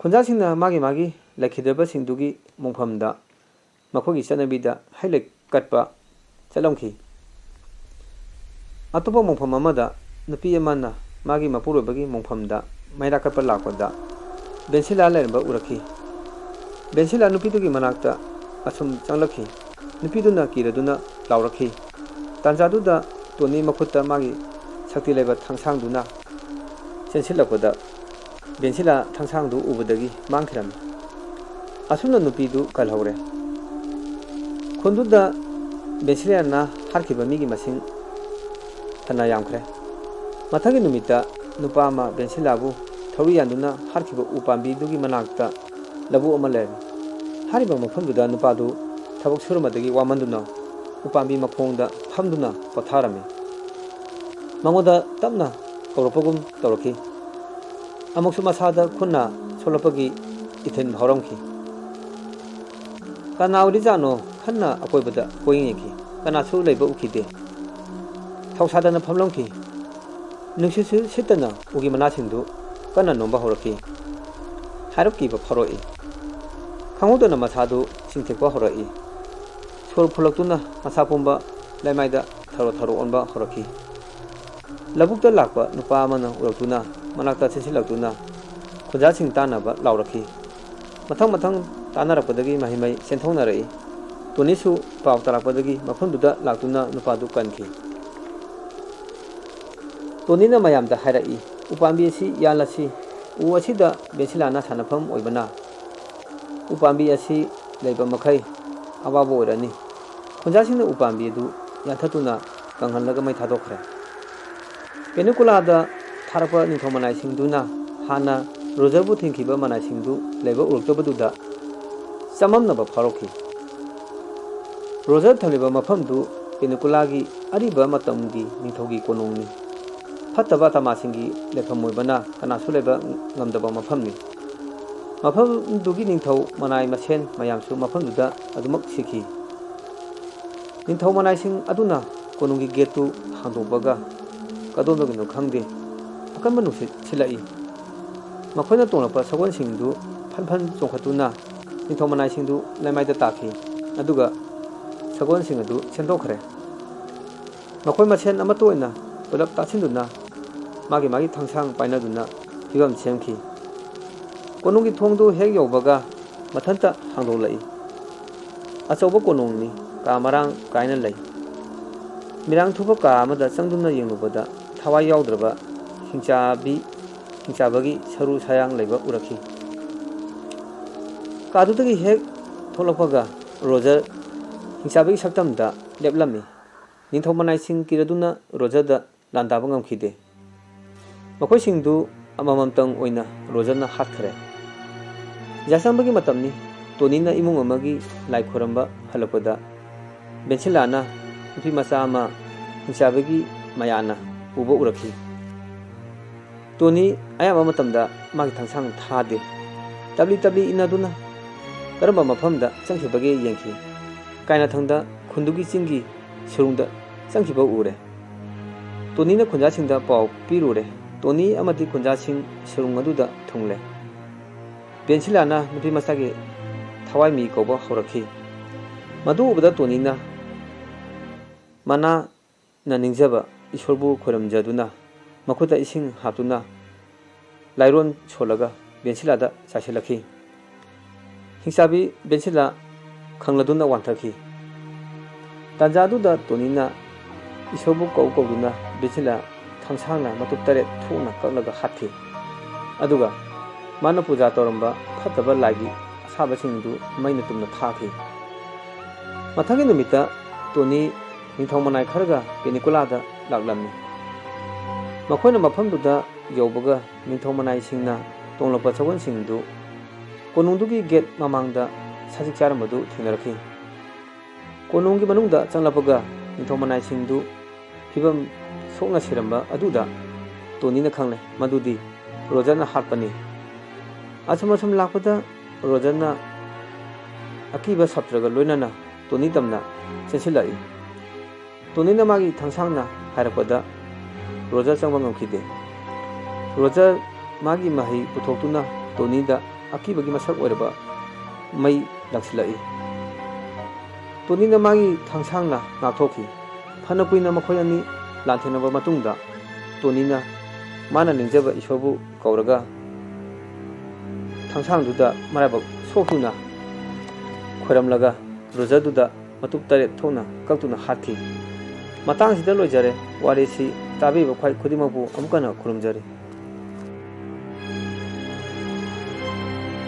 ꯈꯨꯟꯖꯥꯁꯤꯡꯅ ꯃꯥꯒꯤ ꯃꯥꯒꯤ ꯂꯩꯈꯤꯗ꯭ꯔꯕꯁꯤꯡꯗꯨꯒꯤ ꯃꯣꯡꯐꯝꯗ ꯃꯈꯣꯏꯒꯤ ꯆꯠꯅꯕꯤꯗ ꯍꯩ ꯂꯩ ꯀꯠꯄ ꯆꯠꯂꯝꯈꯤ꯫ ꯑꯇꯣꯞꯄ ꯃꯣꯡꯐꯝ ꯑꯃꯗ ꯅꯨꯄꯤ ꯑꯃꯅ ꯃꯥꯒꯤ ꯃꯄꯨꯔꯣꯏꯕꯒꯤ ꯃꯣꯡꯐꯝꯗ ꯃꯩꯔꯥ ꯀꯠꯄ ꯂꯥꯛꯄꯗ ꯕꯦꯟꯁꯤꯂꯥ ꯂꯩꯔꯝꯕ ꯎꯔꯛꯈꯤ꯫ ꯕꯦꯟꯁꯤꯂꯥ ꯅꯨꯄꯤꯗꯨꯒꯤ ꯃꯅꯥꯛꯇ ꯑꯁꯨꯝ ꯆꯪꯂꯛꯈꯤ꯫ ꯅꯨꯄꯤꯗꯨꯅ ꯀꯤꯔꯗꯨꯅ ꯂꯥꯎꯔꯛꯈꯤ꯫ ꯇꯥꯟꯖꯥꯗꯨꯗ ꯇꯣꯅꯤ ꯃꯈꯨꯠꯇ ꯃꯥꯒꯤ ꯁꯛꯇꯤ ꯂꯩꯕ ꯊꯥꯡꯁꯥꯡꯗꯨꯅ ꯆꯦꯟꯁꯤꯜꯂꯛꯄꯗ ꯕꯦꯟꯁꯤꯂꯥ ꯊꯥꯡꯁꯥꯡꯗꯨ ꯎꯕꯗꯒꯤ ꯃꯥꯡꯈꯤꯔꯝꯃꯤ꯫ ꯑꯁꯨꯝꯅ ꯅꯨꯄꯤꯗꯨ ꯀꯜꯍꯧꯔꯦ꯫ ꯈꯨꯟꯗꯨꯗ ꯕꯦꯟꯁꯤꯂꯥꯅ ꯍꯥꯠꯈꯤꯕ ꯃꯤꯒꯤ ꯃꯁꯤꯡ ꯐꯅ ꯌꯥꯝꯈ꯭ꯔꯦ꯫ ꯃꯊꯪꯒꯤ ꯅꯨꯃꯤꯠꯇ ꯅꯨꯄꯥ ꯑꯃ ꯕꯦꯟꯁꯤꯂꯥꯕꯨ ꯊꯧꯔꯤ ꯌꯥꯟꯗꯨꯅ ꯍꯥꯠꯈꯤꯕ ꯎ ꯄꯥꯝꯕꯤꯗꯨꯒꯤ ꯃꯅꯥꯛꯇ ꯂꯧꯕꯨꯛ ꯑꯃ ꯂꯩꯔꯝꯃꯤ꯫ ꯍꯥꯏꯔꯤꯕ ꯃꯐꯝꯗꯨꯗ ꯅꯨꯄꯥꯗꯨ ꯊꯕꯛ ꯁꯨꯔꯝꯕꯗꯒꯤ ꯋꯥꯃꯟꯗꯨꯅ ꯎꯄꯥꯝꯕꯤ ꯃꯈꯣꯡꯗ ꯐꯝꯗꯨꯅ ꯄꯣꯊꯥꯔꯝꯃꯤ꯫ ꯃꯉꯣꯟꯗ ꯇꯞꯅ ꯀꯧꯔꯛꯄꯒꯨꯝ ꯇꯧꯔꯛꯈꯤ꯫ ꯑꯃꯨꯛꯁꯨ ꯃꯁꯥꯗ ꯈꯨꯠꯅ ꯁꯣꯛꯂꯛꯄꯒꯤ ꯏꯊꯤꯜ ꯐꯥꯎꯔꯝꯈꯤ꯫ "ꯀꯅꯥ ꯑꯣꯏꯔꯤꯖꯥꯠꯅꯣ?" ꯈꯟꯅ ꯑꯀꯣꯏꯕꯗ ꯀꯣꯏꯌꯦꯡ ꯌꯦꯡꯈꯤ꯫ ꯀꯅꯥꯁꯨ ꯂꯩꯕ ꯎꯈꯤꯗꯦ꯫ ꯊꯧꯁꯥꯗꯅ ꯐꯝꯂꯝꯈꯤ꯫ ꯅꯨꯡꯁꯤꯠꯁꯨ ꯁꯤꯠꯇꯅ ꯎꯒꯤ ꯃꯅꯥꯁꯤꯡꯗꯨ ꯀꯟꯅ ꯅꯣꯝꯕ ꯍꯧꯔꯛꯈꯤ꯫ ꯍꯥꯏꯔꯞ ꯀꯤꯕ ꯐꯥꯎꯔꯛꯏ꯫ ꯈꯪꯍꯧꯗꯅ ꯃꯁꯥꯗꯨ ꯆꯤꯡꯊꯦꯛꯄ ꯍꯧꯔꯛꯏ꯫ ꯁꯣꯔ ꯐꯨꯜꯂꯛꯇꯨꯅ ꯃꯁꯥ ꯄꯨꯝꯕ ꯂꯩꯃꯥꯏꯗ ꯊꯔꯣ ꯊꯔꯣ ꯑꯣꯟꯕ ꯍꯧꯔꯛꯈꯤ꯫ ꯂꯧꯕꯨꯛꯇ ꯂꯥꯛꯄ ꯅꯨꯄꯥ ꯑꯃꯅ ꯎꯔꯛꯇꯨꯅ ꯃꯅꯥꯛꯇ ꯆꯦꯟꯁꯤꯜꯂꯛꯇꯨꯅ ꯈꯨꯟꯖꯥꯁꯤꯡ ꯇꯥꯟꯅꯕ ꯂꯥꯎꯔꯛꯈꯤ꯫ ꯃꯊꯪ ꯃꯊꯪ ꯇꯥꯟꯅꯔꯛꯄꯗꯒꯤ ꯃꯍꯩ ꯃꯍꯩ ꯆꯦꯟꯊꯣꯛꯅꯔꯛꯏ꯫ ꯇꯣꯅꯤꯁꯨ ꯄꯥꯎ ꯇꯥꯔꯛꯄꯗꯒꯤ ꯃꯐꯝꯗꯨꯗ ꯂꯥꯛꯇꯨꯅ ꯅꯨꯄꯥꯗꯨ ꯀꯟꯈꯤ꯫ ꯇꯣꯅꯤꯅ ꯃꯌꯥꯝꯗ ꯍꯥꯏꯔꯛꯏ, "ꯎꯄꯥꯝꯕꯤ ꯑꯁꯤ ꯌꯥꯜꯂꯁꯤ꯫ ꯎ ꯑꯁꯤꯗ ꯕꯦꯟꯁꯤꯂꯥꯅ ꯁꯥꯟꯅꯐꯝ ꯑꯣꯏꯕꯅ ꯎꯄꯥꯝꯕꯤ ꯑꯁꯤ ꯂꯩꯕ ꯃꯈꯩ ꯑꯋꯥꯕ ꯑꯣꯏꯔꯅꯤ꯫" ꯈꯨꯟꯖꯥꯁꯤꯡꯅ ꯎꯄꯥꯝꯕꯤ ꯑꯗꯨ ꯌꯥꯟꯊꯠꯇꯨꯅ ꯀꯪꯍꯜꯂꯒ ꯃꯩ ꯊꯥꯗꯣꯛꯈ꯭ꯔꯦ꯫ ꯄꯦꯅꯨꯀꯨꯂꯥꯗ ꯊꯥꯔꯛꯄ ꯅꯤꯡꯊꯧ ꯃꯅꯥꯏꯁꯤꯡꯗꯨꯅ ꯍꯥꯟꯅ ꯔꯣꯖꯔꯕꯨ ꯊꯤꯡꯈꯤꯕ ꯃꯅꯥꯏꯁꯤꯡꯗꯨ ꯂꯩꯕ ꯎꯔꯛꯇꯕꯗꯨꯗ ꯆꯃꯝꯅꯕ ꯐꯥꯎꯔꯛꯈꯤ꯫ ꯔꯣꯖꯔ ꯊꯝꯂꯤꯕ ꯃꯐꯝꯗꯨ ꯄꯦꯅꯨꯀꯨꯂꯥꯒꯤ ꯑꯔꯤꯕ ꯃꯇꯝꯒꯤ ꯅꯤꯡꯊꯧꯒꯤ ꯀꯣꯅꯨꯡꯅꯤ꯫ ꯐꯠꯇꯕ ꯑꯇꯃꯥꯁꯤꯡꯒꯤ ꯂꯩꯐꯝ ꯑꯣꯏꯕꯅ ꯀꯅꯥꯁꯨ ꯂꯩꯕ ꯉꯝꯗꯕ ꯃꯐꯝꯅꯤ꯫ ꯃꯐꯝꯗꯨꯒꯤ ꯅꯤꯡꯊꯧ ꯃꯅꯥꯏ ꯃꯁꯦꯟ ꯃꯌꯥꯝꯁꯨ ꯃꯐꯝꯗꯨꯗ ꯑꯗꯨꯃꯛ ꯁꯤꯈꯤ꯫ ꯅꯤꯡꯊꯧ ꯃꯅꯥꯏꯁꯤꯡ ꯑꯗꯨꯅ ꯀꯣꯅꯨꯡꯒꯤ ꯒꯦꯠꯇꯨ ꯍꯥꯡꯗꯣꯛꯄꯒ ꯀꯗꯣꯝꯗꯒꯤꯅꯣ ꯈꯪꯗꯦ, ꯑꯀꯟꯕ ꯅꯨꯡꯁꯤꯠ ꯁꯤꯜꯂꯛꯏ꯫ ꯃꯈꯣꯏꯅ ꯇꯣꯡꯂꯛꯄ ꯁꯒꯣꯜꯁꯤꯡꯗꯨ ꯐꯟ ꯐꯟ ꯆꯣꯡꯈꯠꯇꯨꯅ ꯅꯤꯡꯊꯧ ꯃꯅꯥꯏꯁꯤꯡꯗꯨ ꯂꯩꯃꯥꯏꯗ ꯇꯥꯈꯤ, ꯑꯗꯨꯒ ꯁꯒꯣꯜꯁꯤꯡ ꯑꯗꯨ ꯁꯦꯝꯗꯣꯛꯈ꯭ꯔꯦ꯫ ꯃꯈꯣꯏ ꯃꯁꯦꯟ ꯑꯃꯠꯇ ꯑꯣꯏꯅ ꯄꯨꯂꯞ ꯇꯥꯁꯤꯟꯗꯨꯅ ꯃꯥꯒꯤ ꯃꯥꯒꯤ ꯊꯥꯡꯁꯥꯡ ꯄꯥꯏꯅꯗꯨꯅ ꯐꯤꯕꯝ ꯁꯦꯝꯈꯤ꯫ ꯀꯣꯅꯨꯡꯒꯤ ꯊꯣꯡꯗꯨ ꯍꯦꯛ ꯌꯧꯕꯒ ꯃꯊꯟꯇ ꯍꯥꯡꯗꯣꯛꯂꯛꯏ꯫ ꯑꯆꯧꯕ ꯀꯣꯅꯨꯡꯅꯤ, ꯀꯥ ꯃꯔꯥꯡ ꯀꯥꯏꯅ ꯂꯩ꯫ ꯃꯤꯔꯥꯡ ꯊꯣꯛꯄ ꯀꯥ ꯑꯃꯗ ꯆꯪꯗꯨꯅ ꯌꯦꯡꯂꯨꯕꯗ ꯊꯋꯥꯏ ꯌꯥꯎꯗ꯭ꯔꯕ ꯍꯤꯡꯆꯥꯕꯤ, ꯍꯤꯡꯆꯥꯕꯒꯤ ꯁꯔꯨ ꯁꯌꯥꯡ ꯂꯩꯕ ꯎꯔꯛꯈꯤ꯫ ꯀꯥꯗꯨꯗꯒꯤ ꯍꯦꯛ ꯊꯣꯛꯂꯛꯄꯒ ꯔꯣꯖꯔ ꯍꯤꯡꯆꯥꯕꯒꯤ ꯁꯛꯇꯝꯗ ꯂꯦꯞꯂꯝꯃꯤ꯫ ꯅꯤꯡꯊꯧ ꯃꯅꯥꯏꯁꯤꯡ ꯀꯤꯔꯗꯨꯅ ꯔꯣꯖꯔꯗ ꯂꯥꯟꯗꯥꯕ ꯉꯝꯈꯤꯗꯦ꯫ ꯃꯈꯣꯏꯁꯤꯡꯗꯨ ꯑꯃꯃꯝꯇꯪ ꯑꯣꯏꯅ ꯔꯣꯖꯔꯅ ꯍꯥꯠꯈ꯭ꯔꯦ꯫ ꯌꯥꯆꯪꯕꯒꯤ ꯃꯇꯝꯅꯤ꯫ ꯇꯣꯅꯤꯅ ꯏꯃꯨꯡ ꯑꯃꯒꯤ ꯂꯥꯏ ꯈꯣꯏꯔꯝꯕ ꯍꯜꯂꯛꯄꯗ ꯕꯦꯟꯁꯤꯂꯥꯅ ꯅꯨꯄꯤ ꯃꯆꯥ ꯑꯃ ꯍꯤꯡꯆꯥꯕꯒꯤ ꯃꯌꯥꯅ ꯄꯨꯕ ꯎꯔꯛꯈꯤ꯫ ꯇꯣꯅꯤ ꯑꯌꯥꯝꯕ ꯃꯇꯝꯗ ꯃꯥꯒꯤ ꯊꯥꯡꯁꯥꯡ ꯊꯥꯗꯦ꯫ ꯇꯞꯂꯤ ꯇꯞꯂꯤ ꯏꯟꯅꯗꯨꯅ ꯀꯔꯝꯕ ꯃꯐꯝꯗ ꯆꯪꯈꯤꯕꯒꯦ ꯌꯦꯡꯈꯤ꯫ ꯀꯥꯏꯅꯊꯪꯗ ꯈꯨꯟꯗꯨꯒꯤ ꯆꯤꯡꯒꯤ ꯁꯨꯔꯨꯡꯗ ꯆꯪꯈꯤꯕ ꯎꯔꯦ꯫ ꯇꯣꯅꯤꯅ ꯈꯨꯟꯖꯥꯁꯤꯡꯗ ꯄꯥꯎ ꯄꯤꯔꯨꯔꯦ꯫ ꯇꯣꯅꯤ ꯑꯃꯗꯤ ꯈꯨꯟꯖꯥꯁꯤꯡ ꯁꯨꯔꯨꯡ ꯑꯗꯨꯗ ꯊꯨꯡꯂꯦ꯫ ꯕꯦꯟꯁꯤꯂꯥꯅ ꯅꯨꯄꯤ ꯃꯆꯥꯒꯤ ꯊꯋꯥꯏ ꯃꯤ ꯀꯧꯕ ꯍꯧꯔꯛꯈꯤ꯫ ꯃꯗꯨ ꯎꯕꯗ ꯇꯣꯅꯤꯅ ꯃꯅꯥꯅ ꯅꯤꯡꯖꯕ ꯏꯁꯣꯔꯕꯨ ꯈꯣꯏꯔꯝꯖꯗꯨꯅ ꯃꯈꯨꯠꯇ ꯏꯁꯤꯡ ꯍꯥꯞꯇꯨꯅ ꯂꯥꯏꯔꯣꯟ ꯁꯣꯜꯂꯒ ꯕꯦꯟꯁꯤꯂꯥꯗ ꯆꯥꯏꯁꯤꯜꯂꯛꯈꯤ꯫ ꯍꯤꯡꯆꯥꯕꯤ ꯕꯦꯟꯁꯤꯂꯥ ꯈꯪꯂꯗꯨꯅ ꯋꯥꯟꯊꯈꯤ꯫ ꯇꯥꯟꯖꯥꯗꯨꯗ ꯇꯣꯅꯤꯅ ꯏꯁꯣꯔꯕꯨ ꯀꯧ ꯀꯧꯗꯨꯅ ꯕꯦꯟꯁꯤꯂꯥ ꯊꯥꯡꯁꯥꯡꯅ ꯃꯇꯨꯞ ꯇꯔꯦꯠ ꯊꯣꯛꯅ ꯀꯛꯂꯒ ꯍꯥꯠꯈꯤ꯫ ꯑꯗꯨꯒ ꯃꯥꯅ ꯄꯨꯖꯥ ꯇꯧꯔꯝꯕ ꯐꯠꯇꯕ ꯂꯥꯏꯒꯤ ꯑꯁꯥꯕꯁꯤꯡꯗꯨ ꯃꯩꯅ ꯇꯨꯝꯅ ꯊꯥꯈꯤ꯫ ꯃꯊꯪꯒꯤ ꯅꯨꯃꯤꯠꯇ ꯇꯣꯅꯤ ꯅꯤꯡꯊꯧ ꯃꯅꯥꯏ ꯈꯔꯒ ꯄꯦꯅꯤꯀꯨꯂꯥꯗ ꯂꯥꯛꯂꯝꯃꯤ꯫ ꯃꯈꯣꯏꯅ ꯃꯐꯝꯗꯨꯗ ꯌꯧꯕꯒ ꯅꯤꯡꯊꯧ ꯃꯅꯥꯏꯁꯤꯡꯅ ꯇꯣꯡꯂꯛꯄ ꯁꯒꯣꯜꯁꯤꯡꯗꯨ ꯀꯣꯅꯨꯡꯗꯨꯒꯤ ꯒꯦꯠ ꯃꯃꯥꯡꯗ ꯁꯖꯤꯛ ꯆꯥꯔꯝꯕꯗꯨ ꯊꯦꯡꯅꯔꯛꯈꯤ꯫ ꯀꯣꯅꯨꯡꯒꯤ ꯃꯅꯨꯡꯗ ꯆꯪꯂꯛꯄꯒ ꯅꯤꯡꯊꯧ ꯃꯅꯥꯏꯁꯤꯡꯗꯨ ꯐꯤꯕꯝ ꯊꯣꯛꯅ ꯁꯤꯔꯝꯕ ꯑꯗꯨꯗ ꯇꯣꯅꯤꯅ ꯈꯪꯂꯦ ꯃꯗꯨꯗꯤ ꯔꯣꯖꯔꯅ ꯍꯥꯠꯄꯅꯤ꯫ ꯑꯁꯨꯝ ꯑꯁꯨꯝ ꯂꯥꯛꯄꯗ ꯔꯣꯖꯔꯅ ꯑꯀꯤꯕ ꯁꯞꯇ꯭ꯔꯒ ꯂꯣꯏꯅꯅ ꯇꯣꯅꯤ ꯇꯝꯅ ꯆꯦꯟꯁꯤꯜꯂꯛꯏ꯫ ꯇꯣꯅꯤꯅ ꯃꯥꯒꯤ ꯊꯥꯡꯁꯥꯡꯅ ꯍꯥꯏꯔꯛꯄꯗ ꯔꯣꯖꯔ ꯆꯪꯕ ꯉꯝꯈꯤꯗꯦ꯫ ꯔꯣꯖꯔ ꯃꯥꯒꯤ ꯃꯍꯩ ꯄꯨꯊꯣꯛꯇꯨꯅ ꯇꯣꯅꯤꯗ ꯑꯀꯤꯕꯒꯤ ꯃꯁꯛ ꯑꯣꯏꯔꯕ ꯃꯩ ꯂꯪꯁꯤꯜꯂꯛꯏ꯫ ꯇꯣꯅꯤꯅ ꯃꯥꯒꯤ ꯊꯥꯡꯁꯥꯡꯅ ꯉꯥꯛꯊꯣꯛꯈꯤ꯫ ꯐꯅ ꯀꯨꯏꯅ ꯃꯈꯣꯏ ꯑꯅꯤ ꯂꯥꯟꯊꯦꯡꯅꯕ ꯃꯇꯨꯡꯗ ꯇꯣꯅꯤꯅ ꯃꯥꯅ ꯅꯤꯡꯖꯕ ꯏꯁꯣꯔꯕꯨ ꯀꯧꯔꯒ ꯊꯥꯡꯁꯥꯡꯗꯨꯗ ꯃꯔꯥꯏꯕꯛ ꯁꯣꯛꯇꯨꯅ ꯈꯣꯏꯔꯝꯂꯒ ꯔꯣꯖꯔꯗꯨꯗ ꯃꯇꯨꯞ ꯇꯔꯦꯠ ꯊꯣꯛꯅ ꯀꯛꯇꯨꯅ ꯍꯥꯠꯈꯤ꯫ ꯃꯇꯥꯡꯁꯤꯗ ꯂꯣꯏꯖꯔꯦ꯫ ꯋꯥꯔꯤꯁꯤ ꯇꯥꯕꯤꯕ ꯈ꯭ꯋꯥꯏ ꯈꯨꯗꯤꯡꯃꯛꯄꯨ ꯑꯃꯨꯛ ꯍꯟꯅ ꯈꯨꯔꯨꯝꯖꯔꯤ꯫